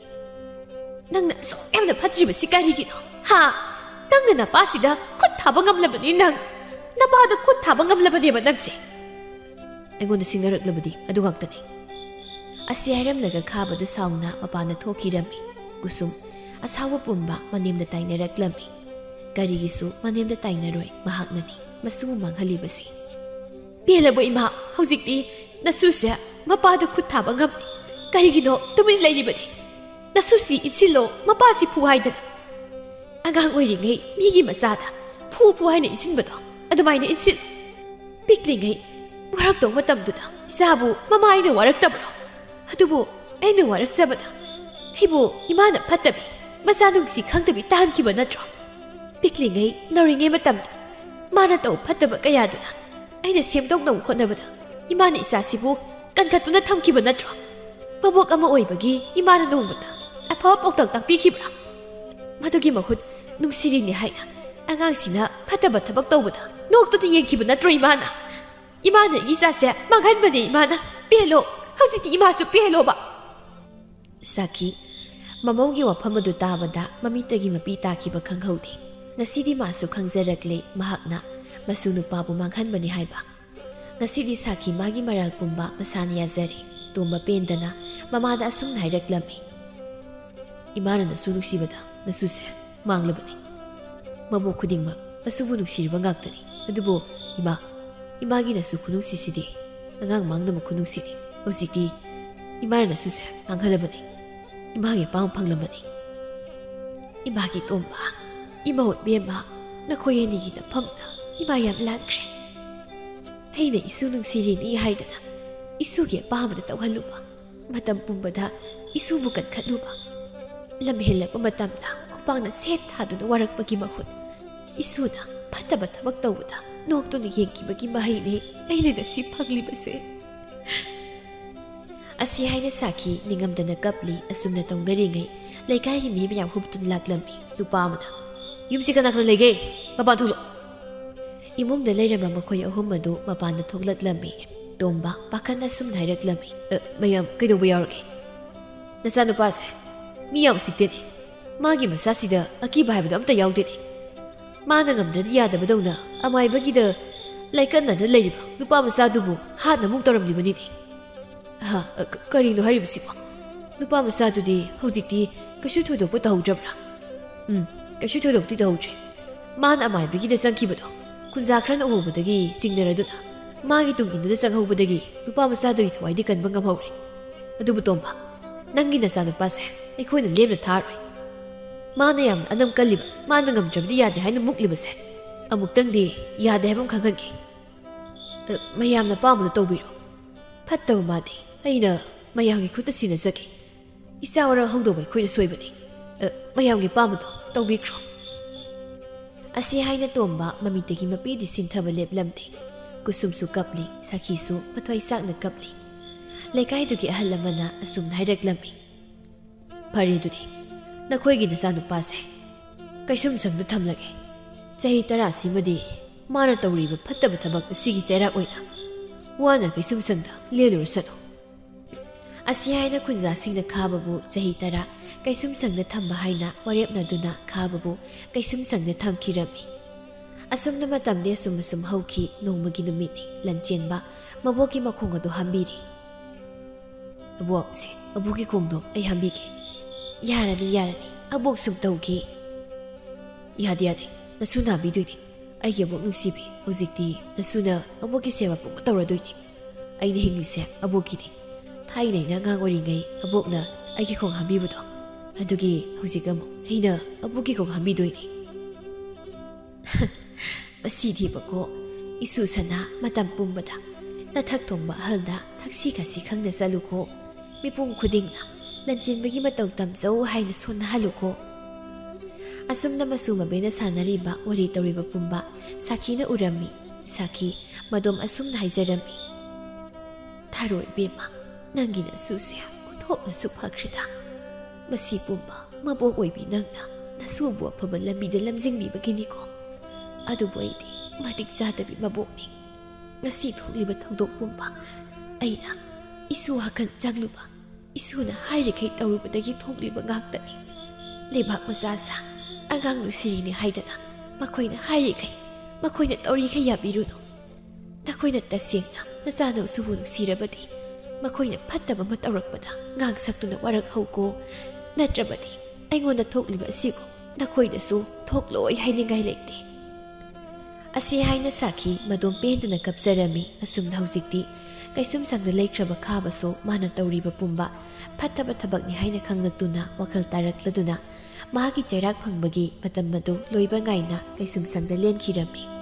"ꯅꯪꯅ ꯑꯁꯨꯛ ꯌꯥꯝꯅ ꯐꯠꯇ꯭ꯔꯤꯕꯁꯤ ꯀꯔꯤꯒꯤꯅꯣ? ꯍꯥ? ꯅꯪꯅ ꯅꯄꯥꯁꯤꯗ ꯈꯨꯠ ꯊꯥꯕ ꯉꯝꯂꯕꯅꯤ ꯅꯪ꯫ ꯅꯄꯥꯗ ꯈꯨꯠ ꯊꯥꯕ ꯉꯝꯂꯕꯅꯦꯕ ꯅꯪꯁꯦ꯫ ꯑꯩꯉꯣꯟꯗ ꯁꯤꯡꯅꯔꯛꯂꯕꯗꯤ ꯑꯗꯨ ꯉꯥꯛꯇꯅꯤ꯫" ꯑꯁꯤ ꯍꯥꯏꯔꯝꯂꯒ ꯈꯥꯕꯗꯨ ꯁꯥꯎꯅ ꯃꯄꯥꯟꯗ ꯊꯣꯛꯈꯤꯔꯝꯃꯤ꯫ ꯀꯨꯁꯨꯝ ꯑꯁꯥꯎꯕ ꯄꯨꯝꯕ ꯃꯅꯦꯝꯗ ꯇꯥꯏꯅꯔꯛꯂꯝꯃꯤ꯫ ꯀꯔꯤꯒꯤꯁꯨ ꯃꯅꯦꯝꯗ ꯇꯥꯏꯅꯔꯣꯏ, ꯃꯍꯥꯛꯅꯅꯤ ꯃꯁꯨꯕꯨ ꯃꯥꯡꯍꯜꯂꯤꯕꯁꯤ꯫ "ꯄꯦꯜꯂꯕꯣ ꯏꯃꯥ? ꯍꯧꯖꯤꯛꯇꯤ ꯅꯁꯨꯁꯦ ꯃꯄꯥꯗ ꯈꯨꯠ ꯊꯥꯕ ꯉꯝꯗꯦ꯫ ꯀꯔꯤꯒꯤꯅꯣ ꯇꯨꯃꯤꯟ ꯂꯩꯔꯤꯕꯗꯤ?" "ꯅꯁꯨꯁꯤ ꯏꯟꯁꯤꯜꯂꯣ, ꯃꯄꯥꯁꯤ ꯐꯨ" ꯍꯥꯏꯗꯅ꯫ ꯑꯉꯥꯡ ꯑꯣꯏꯔꯤꯉꯩ ꯃꯤꯒꯤ ꯃꯆꯥꯗ "ꯐꯨ ꯐꯨ" ꯍꯥꯏꯅ ꯏꯟꯁꯤꯟꯕꯗꯣ ꯑꯗꯨꯃꯥꯏꯅ ꯏꯟꯁꯤꯜꯂꯨ꯫ ꯄꯤꯛꯂꯤꯉꯩ ꯋꯥꯔꯛꯇꯧ ꯃꯇꯝꯗꯨꯗ ꯏꯆꯥꯕꯨ ꯃꯃꯥ ꯑꯩꯅ ꯋꯥꯔꯛꯇꯕ꯭ꯔꯣ? ꯑꯗꯨꯕꯨ ꯑꯩꯅ ꯋꯥꯔꯛꯆꯕꯗ ꯑꯩꯕꯨ ꯏꯃꯥꯅ ꯐꯠꯇꯕꯤ, ꯃꯆꯥ ꯅꯨꯡꯁꯤ ꯈꯪꯗꯕꯤ ꯇꯥꯍꯟꯈꯤꯕ ꯅꯠꯇ꯭ꯔꯣ? ꯄꯤꯛꯂꯤꯉꯩ ꯅꯧꯔꯤꯉꯩ ꯃꯇꯝꯗ ꯃꯥꯅ ꯇꯧ ꯐꯠꯇꯕ ꯀꯌꯥꯗꯨꯅ ꯑꯩꯅ ꯁꯦꯝꯗꯣꯛꯅꯕ ꯍꯣꯠꯅꯕꯗ ꯏꯃꯥꯅ ꯏꯆꯥꯁꯤꯕꯨ ꯀꯟꯈꯠꯇꯨꯅ ꯊꯝꯈꯤꯕ ꯅꯠꯇ꯭ꯔꯣ? ꯃꯕꯣꯛ ꯑꯃ ꯑꯣꯏꯕꯒꯤ ꯏꯃꯥꯅ ꯅꯣꯡꯃꯇ ꯑꯐꯕ ꯄꯥꯎꯇꯥꯛ ꯇꯥꯛꯄꯤꯈꯤꯕ꯭ꯔꯥ? ꯃꯗꯨꯒꯤ ꯃꯍꯨꯠ ꯅꯨꯡꯁꯤꯔꯤꯅꯤ ꯍꯥꯏꯅ ꯑꯉꯥꯡꯁꯤꯅ ꯐꯠꯇꯕ ꯊꯕꯛ ꯇꯧꯕꯗ ꯅꯣꯛꯇꯨꯅ ꯌꯦꯡꯈꯤꯕ ꯅꯠꯇ꯭ꯔꯣ ꯏꯃꯥꯅ? ꯏꯃꯥꯅ ꯑꯩꯒꯤ ꯏꯆꯥꯁꯦ ꯃꯥꯡꯍꯟꯕꯅꯦ ꯏꯃꯥꯅ꯫ ꯄꯦꯜꯂꯣ, ꯍꯧꯖꯤꯛꯇꯤ ꯏꯃꯥꯁꯨ ꯄꯦꯜꯂꯣꯕ꯫ ꯁꯥꯈꯤ, ꯃꯃꯧꯒꯤ ꯋꯥꯐꯝ ꯑꯗꯨ ꯇꯥꯕꯗ ꯃꯃꯤꯠꯇꯒꯤ ꯃꯄꯤ ꯇꯥꯈꯤꯕ ꯈꯪꯍꯧꯗꯦ꯫ ꯉꯁꯤꯗꯤ ꯃꯥꯁꯨ ꯈꯪꯖꯔꯛꯂꯦ ꯃꯍꯥꯛꯅ ꯃꯁꯨ ꯅꯨꯄꯥꯕꯨ ꯃꯥꯡꯍꯟꯕꯅꯤ ꯍꯥꯏꯕ꯫ ꯉꯁꯤꯗꯤ ꯁꯥꯈꯤ ꯃꯥꯒꯤ ꯃꯔꯥꯜ ꯄꯨꯝꯕ ꯃꯁꯥꯅ ꯌꯥꯖꯔꯦ꯫ ꯇꯣꯝꯕ ꯄꯦꯟꯗꯅ ꯃꯃꯥꯗ ꯑꯁꯨꯝꯅ ꯍꯥꯏꯔꯛꯂꯝꯃꯤ, "ꯏꯃꯥꯅ ꯅꯁꯨ ꯅꯨꯡꯁꯤꯕꯗ ꯅꯁꯨꯁꯦ ꯃꯥꯡꯂꯕꯅꯤ꯫ ꯃꯕꯣꯛ ꯈꯨꯗꯤꯡꯃꯛ ꯃꯁꯨꯕꯨ ꯅꯨꯡꯁꯤꯔꯤꯕ ꯉꯥꯛꯇꯅꯤ꯫ ꯑꯗꯨꯕꯨ ꯏꯃꯥ, ꯏꯃꯥꯒꯤ ꯅꯁꯨ ꯈꯨꯅꯨꯡꯁꯤꯁꯤꯗꯤ ꯑꯉꯥꯡ ꯃꯥꯡꯗꯕ ꯈꯨꯅꯨꯡꯁꯤꯅꯤ꯫ ꯍꯧꯖꯤꯛꯇꯤ ꯏꯃꯥꯅ ꯅꯁꯨꯁꯦ ꯃꯥꯡꯍꯜꯂꯕꯅꯤ꯫ ꯏꯃꯥꯒꯤ ꯑꯄꯥꯝꯕ ꯐꯪꯂꯕꯅꯤ꯫ ꯏꯃꯥꯒꯤ ꯇꯣꯝꯕ, ꯏꯃꯧ ꯏꯕꯦꯝꯃ, ꯅꯈꯣꯏ ꯑꯅꯤꯒꯤ ꯅꯐꯝꯗ ꯏꯃꯥ ꯌꯥꯝ ꯂꯥꯟꯈ꯭ꯔꯦ꯫ ꯑꯩꯅ ꯏꯁꯨ ꯅꯨꯡꯁꯤꯔꯤꯅꯤ ꯍꯥꯏꯗꯅ ꯏꯁꯨꯒꯤ ꯑꯄꯥꯝꯕꯗ ꯇꯧꯍꯜꯂꯨꯕ, ꯃꯇꯝ ꯄꯨꯝꯕꯗ ꯏꯁꯨꯕꯨ ꯀꯟꯈꯠꯂꯨꯕ, ꯂꯝ ꯍꯦꯜꯂꯛꯄ ꯃꯇꯝꯗ ꯈꯨꯄꯥꯛꯅ ꯁꯦꯠ ꯊꯥꯗꯨꯅ ꯋꯥꯔꯛꯄꯒꯤ ꯃꯍꯨꯠ ꯏꯁꯨꯅ ꯐꯠꯇꯕ ꯊꯕꯛ ꯇꯧꯕꯗ ꯅꯣꯛꯇꯨꯅ ꯌꯦꯡꯈꯤꯕꯒꯤ ꯃꯍꯩꯅꯤ ꯑꯩꯅ ꯉꯁꯤ ꯐꯪꯂꯤꯕꯁꯦ"꯫ ꯑꯁꯤ ꯍꯥꯏꯅ ꯁꯥꯈꯤ ꯅꯤꯡꯉꯝꯗꯅ ꯀꯞꯂꯤ꯫ ꯑꯁꯨꯝꯅ ꯇꯧꯅꯔꯤꯉꯩ ꯂꯩꯀꯥꯏꯒꯤ ꯃꯤ ꯃꯌꯥꯝ ꯍꯨꯞꯇꯨꯅ ꯂꯥꯛꯂꯝꯃꯤ꯫ ꯅꯨꯄꯥ ꯑꯃꯅ, "ꯌꯨꯝꯁꯤ ꯀꯅꯥ ꯀꯅꯥ ꯂꯩꯒꯦ? ꯃꯄꯥꯟ ꯊꯣꯛꯂꯛꯑꯣ!" ꯏꯃꯨꯡꯗ ꯂꯩꯔꯝꯕ ꯃꯈꯣꯏ ꯑꯍꯨꯝ ꯑꯗꯨ ꯃꯄꯥꯟꯗ ꯊꯣꯛꯂꯛꯂꯝꯃꯤ꯫ ꯇꯣꯝꯕ ꯄꯥꯈꯠꯅ ꯑꯁꯨꯝꯅ ꯍꯥꯏꯔꯛꯂꯝꯃꯤ, "ꯑ, ꯃꯌꯥꯝ ꯀꯩꯗꯧꯕ ꯌꯥꯎꯔꯒꯦ? ꯅꯆꯥꯅꯨꯄꯥꯁꯦ ꯃꯤ ꯌꯥꯝ ꯎꯁꯤꯠꯇꯦꯅꯦ꯫ ꯃꯥꯒꯤ ꯃꯁꯥꯁꯤꯗ ꯑꯀꯤꯕ ꯍꯥꯏꯕꯗꯣ ꯑꯝꯇ ꯌꯥꯎꯗꯦꯅꯦ꯫ ꯃꯥꯅ ꯉꯝꯗ꯭ꯔꯗꯤ ꯌꯥꯗꯕꯗꯧꯅ ꯑꯃꯥꯏꯕꯒꯤꯗ ꯂꯥꯏꯀꯠꯅꯗ ꯂꯩꯔꯤꯕ ꯅꯨꯄꯥ ꯃꯆꯥꯗꯨꯕꯨ ꯍꯥꯠꯅ ꯑꯃꯨꯛ ꯇꯧꯔꯝꯂꯤꯕꯅꯤꯅꯦ꯫ ꯑꯍ, ꯀ-, ꯀꯔꯤꯅꯣ ꯍꯥꯏꯔꯤꯕꯁꯤꯕꯣ? ꯅꯨꯄꯥ ꯃꯆꯥꯗꯨꯗꯤ ꯍꯧꯖꯤꯛꯇꯤ ꯀꯩꯁꯨ ꯊꯣꯏꯗꯣꯛꯄ ꯇꯧꯍꯧꯗ꯭ꯔꯕ꯭ꯔꯥ?" "ꯎꯝ, ꯀꯩꯁꯨ ꯊꯣꯏꯗꯣꯛꯇꯤ ꯇꯧꯍꯧꯗ꯭ꯔꯦ꯫ ꯃꯥꯅ ꯑꯃꯥꯏꯕꯒꯤꯗ ꯆꯪꯈꯤꯕꯗꯣ ꯈꯨꯟꯖꯥ ꯈꯔꯅ ꯎꯍꯧꯕꯗꯒꯤ ꯆꯤꯡꯅꯔꯗꯨꯅ ꯃꯥꯒꯤ ꯇꯨꯡ ꯏꯟꯗꯨꯅ ꯆꯪꯍꯧꯕꯗꯒꯤ ꯅꯨꯄꯥ ꯃꯆꯥꯗꯨꯒꯤ ꯊꯋꯥꯏꯗꯤ ꯀꯟꯕ ꯉꯝꯍꯧꯔꯦ꯫ ꯑꯗꯨꯕꯨ ꯇꯣꯝꯕ, ꯅꯪꯒꯤ ꯅꯆꯥꯅꯨꯄꯥꯁꯦ ꯑꯩꯈꯣꯏꯅ ꯂꯦꯝꯅ ꯊꯥꯔꯣꯏ꯫ ꯃꯥꯅ ꯌꯥꯝꯅ ꯑꯅꯝ ꯀꯜꯂꯤꯕ, ꯃꯥꯅ ꯉꯝꯗ꯭ꯔꯕꯗꯤ ꯌꯥꯗꯦ ꯍꯥꯏꯅ ꯃꯨꯛꯂꯤꯕꯁꯦ, ꯑꯃꯨꯛꯇꯪꯗꯤ ꯌꯥꯗꯦ ꯍꯥꯏꯕ ꯑꯃ ꯈꯪꯍꯟꯒꯦ꯫ ꯑ, ꯃꯌꯥꯝꯅ ꯑꯄꯥꯝꯕꯗꯣ ꯇꯧꯕꯤꯔꯣ꯫ ꯐꯠꯇꯕ ꯃꯥꯗꯤ ꯑꯩꯅ ꯃꯌꯥꯝꯒꯤ ꯈꯨꯠꯇ ꯁꯤꯟꯅꯖꯒꯦ꯫ ꯏꯆꯥ ꯋꯥꯔꯛ ꯍꯧꯗꯧꯕ ꯑꯩꯈꯣꯏꯅ ꯁꯣꯏꯕꯅꯤ꯫ ꯑ, ꯃꯌꯥꯝꯒꯤ ꯑꯄꯥꯝꯕꯗꯣ ꯇꯧꯕꯤꯈ꯭ꯔꯣ꯫ ꯑꯁꯤ ꯍꯥꯏꯅ ꯇꯣꯝꯕ ꯃꯃꯤꯠꯇꯒꯤ ꯃꯄꯤꯗꯤ ꯁꯤꯟꯊꯕ ꯂꯦꯞꯂꯝꯗꯦ꯫ ꯀꯨꯁꯨꯝꯁꯨ ꯀꯞꯂꯤ, ꯁꯥꯈꯤꯁꯨ ꯃꯊ꯭ꯋꯥꯏ ꯆꯥꯛꯅ ꯀꯞꯂꯤ꯫ ꯂꯩꯀꯥꯏꯗꯨꯒꯤ ꯑꯍꯜ ꯑꯃꯅ ꯑꯁꯨꯝꯅ ꯍꯥꯏꯔꯛꯂꯝꯃꯤ꯫ ꯐꯔꯦ ꯑꯗꯨꯗꯤ, ꯅꯈꯣꯏꯒꯤ ꯅꯆꯥꯅꯨꯄꯥꯁꯦ ꯀꯩꯁꯨꯝꯁꯪꯗ ꯊꯝꯂꯒꯦ꯫ ꯆꯍꯤ ꯇꯔꯥꯁꯤꯃꯗꯤ ꯃꯥꯅ ꯇꯧꯔꯤꯕ ꯐꯠꯇꯕ ꯊꯕꯛ ꯑꯁꯤꯒꯤ ꯆꯩꯔꯥꯛ ꯑꯣꯏꯅ ꯋꯥꯅ ꯀꯩꯁꯨꯝꯁꯪꯗ ꯂꯦꯜꯂꯨꯔꯁꯅꯨ꯫ ꯑꯁꯤ ꯍꯥꯏꯅ ꯈꯨꯟꯖꯥꯁꯤꯡꯅ ꯈꯥꯕꯕꯨ ꯆꯍꯤ ꯇꯔꯥ ꯀꯩꯁꯨꯝꯁꯪꯗ ꯊꯝꯕ ꯍꯥꯏꯅ ꯋꯥꯔꯦꯞꯅꯗꯨꯅ ꯈꯥꯕꯕꯨ ꯀꯩꯁꯨꯝꯁꯪꯗ ꯊꯝꯈꯤꯔꯝꯃꯤ꯫ ꯑꯁꯨꯝꯅ ꯃꯇꯝꯗꯤ ꯑꯁꯨꯝ ꯑꯁꯨꯝ ꯍꯧꯈꯤ꯫ ꯅꯣꯡꯃꯒꯤ ꯅꯨꯃꯤꯠꯅꯤ꯫ ꯂꯟꯆꯦꯟꯕ ꯃꯕꯣꯛꯀꯤ ꯃꯈꯣꯡ ꯑꯗꯨ ꯍꯥꯝꯕꯤꯔꯤ꯫ "ꯑꯕꯣꯛꯁꯦ, ꯑꯕꯣꯛꯀꯤ ꯈꯣꯡꯗꯣ ꯑꯩ ꯍꯥꯝꯕꯤꯒꯦ꯫" "ꯌꯥꯔꯅꯤ, ꯌꯥꯔꯅꯤ, ꯑꯕꯣꯛ ꯁꯨꯝ ꯇꯧꯒꯦ꯫" "ꯌꯥꯗꯦ, ꯌꯥꯗꯦ, ꯅꯁꯨ ꯅꯥꯕꯤꯗꯣꯏꯅꯤ꯫ ꯑꯩꯒꯤ ꯑꯕꯣꯛ ꯅꯨꯡꯁꯤꯕꯤ, ꯍꯧꯖꯤꯛꯇꯤ ꯅꯁꯨꯅ ꯑꯕꯣꯛꯀꯤ ꯁꯦꯕꯥ ꯄꯨꯝꯕ ꯇꯧꯔꯗꯣꯏꯅꯤ꯫ ꯑꯩꯅ ꯍꯤꯡꯂꯤꯁꯦ ꯑꯕꯣꯛꯀꯤꯅꯤ꯫ ꯊꯥꯏꯅ ꯑꯩꯅ ꯑꯉꯥꯡ ꯑꯣꯏꯔꯤꯉꯩ ꯑꯕꯣꯛꯅ ꯑꯩꯒꯤ ꯈꯣꯡ ꯍꯥꯝꯕꯤꯕꯗꯣ, ꯑꯗꯨꯒꯤ ꯍꯧꯖꯤꯛ ꯑꯃꯨꯛ ꯑꯩꯅ ꯑꯕꯣꯛꯀꯤ ꯈꯣꯡ ꯍꯥꯝꯕꯤꯗꯣꯏꯅꯤ꯫" "ꯃꯁꯤꯗꯤꯕꯀꯣ, ꯏꯁꯨ ꯁꯅꯥ, ꯃꯇꯝ ꯄꯨꯝꯕꯗ ꯅꯊꯛ ꯊꯣꯡꯕ ꯑꯍꯜꯗ ꯊꯛꯁꯤ ꯈꯥꯁꯤ ꯈꯪꯅ ꯆꯠꯂꯨꯀꯣ꯫ ꯃꯤꯄꯨꯝ ꯈꯨꯗꯤꯡꯅ ꯂꯟꯆꯦꯟꯕꯒꯤ ꯃꯇꯧ ꯇꯝꯖꯧ ꯍꯥꯏꯅ ꯁꯣꯟꯅꯍꯜꯂꯨꯀꯣ꯫" ꯑꯁꯨꯝꯅ ꯃꯁꯨ ꯃꯕꯦꯅ ꯁꯥꯟꯅꯔꯤꯕ, ꯋꯥꯔꯤ ꯇꯧꯔꯤꯕ ꯄꯨꯝꯕ ꯁꯥꯈꯤꯅ ꯎꯔꯝꯃꯤ꯫ ꯁꯥꯈꯤ ꯃꯗꯣꯝ ꯑꯁꯨꯝꯅ ꯍꯥꯏꯖꯔꯝꯃꯤ꯫ "ꯊꯥꯔꯣ ꯏꯕꯦꯝꯃ, ꯅꯪꯒꯤ ꯅꯁꯨꯁꯦ ꯑꯣꯟꯊꯣꯛꯅꯁꯨ ꯐꯈ꯭ꯔꯦꯗ꯫ ꯃꯁꯤ ꯄꯨꯝꯕ ꯃꯕꯣꯛ ꯑꯣꯏꯕꯤ ꯅꯪꯅ ꯅꯁꯨꯕꯨ ꯑꯐꯕ ꯂꯝꯕꯤꯗ ꯂꯝꯖꯤꯡꯕꯤꯕꯒꯤꯅꯤꯀꯣ꯫ ꯑꯗꯨꯕꯨ ꯑꯩꯗꯤ ꯃꯇꯤꯛ ꯆꯥꯗꯕꯤ ꯃꯕꯣꯛꯅꯤ꯫ ꯉꯁꯤ ꯊꯣꯛꯂꯤꯕ ꯊꯧꯗꯣꯛ ꯄꯨꯝꯕ ꯑꯩꯅ ꯏꯁꯨ ꯍꯀꯟ ꯆꯪꯂꯨꯕ, ꯏꯁꯨꯅ ꯍꯥꯏꯔꯤꯈꯩ ꯇꯧꯔꯨꯕꯗꯒꯤ ꯊꯣꯛꯂꯤꯕ ꯉꯥꯛꯇꯅꯤ꯫ ꯂꯩꯕꯥꯛ ꯃꯆꯥ ꯁꯥ, ꯑꯉꯥꯡ ꯅꯨꯡꯁꯤꯔꯤꯅꯤ ꯍꯥꯏꯗꯅ ꯃꯈꯣꯏꯅ ꯍꯥꯏꯔꯤꯈꯩ, ꯃꯈꯣꯏꯅ ꯇꯧꯔꯤꯈꯩ ꯌꯥꯕꯤꯔꯨꯅꯨ꯫ ꯅꯈꯣꯏꯅ ꯇꯁꯦꯡꯅ ꯅꯆꯥꯅꯁꯨꯕꯨ ꯅꯨꯡꯁꯤꯔꯕꯗꯤ ꯃꯈꯣꯏꯅ ꯐꯠꯇꯕ ꯑꯃ ꯇꯧꯔꯛꯄꯗ ꯉꯥꯡ ꯁꯛꯇꯨꯅ ꯋꯥꯔꯛꯍꯧꯀꯣ꯫ ꯅꯠꯇ꯭ꯔꯕꯗꯤ ꯑꯩꯉꯣꯟꯗ ꯊꯣꯛꯂꯤꯕ ꯑꯁꯤꯒꯨꯝ ꯅꯈꯣꯏꯗꯁꯨ ꯊꯣꯛꯂꯣꯏ ꯍꯥꯏꯅꯤꯡꯉꯥꯏ ꯂꯩꯇꯦ꯫" ꯑꯁꯤ ꯍꯥꯏꯅ ꯁꯥꯈꯤ ꯃꯗꯣꯝ ꯄꯦꯟꯗꯨꯅ ꯀꯞꯆꯔꯝꯃꯤ꯫ ꯑꯁꯨꯝꯅ ꯍꯧꯖꯤꯛꯇꯤ ꯀꯩꯁꯨꯝꯁꯪꯗ ꯂꯩꯈ꯭ꯔꯕ ꯈꯥꯕꯁꯨ ꯃꯥꯅ ꯇꯧꯔꯤꯕ ꯄꯨꯝꯕ ꯐꯠꯇꯕ ꯊꯕꯛꯅꯤ ꯍꯥꯏꯅ ꯈꯪꯂꯛꯇꯨꯅ ꯋꯥꯈꯜ ꯇꯥꯔꯛꯂꯗꯨꯅ ꯃꯍꯥꯛꯀꯤ ꯆꯩꯔꯥꯛ ꯐꯪꯕꯒꯤ ꯃꯇꯝ ꯑꯗꯨ ꯂꯣꯏꯕ ꯉꯥꯏꯅ ꯀꯩꯁꯨꯝꯁꯪꯗ ꯂꯦꯟꯈꯤꯔꯝꯃꯤ꯫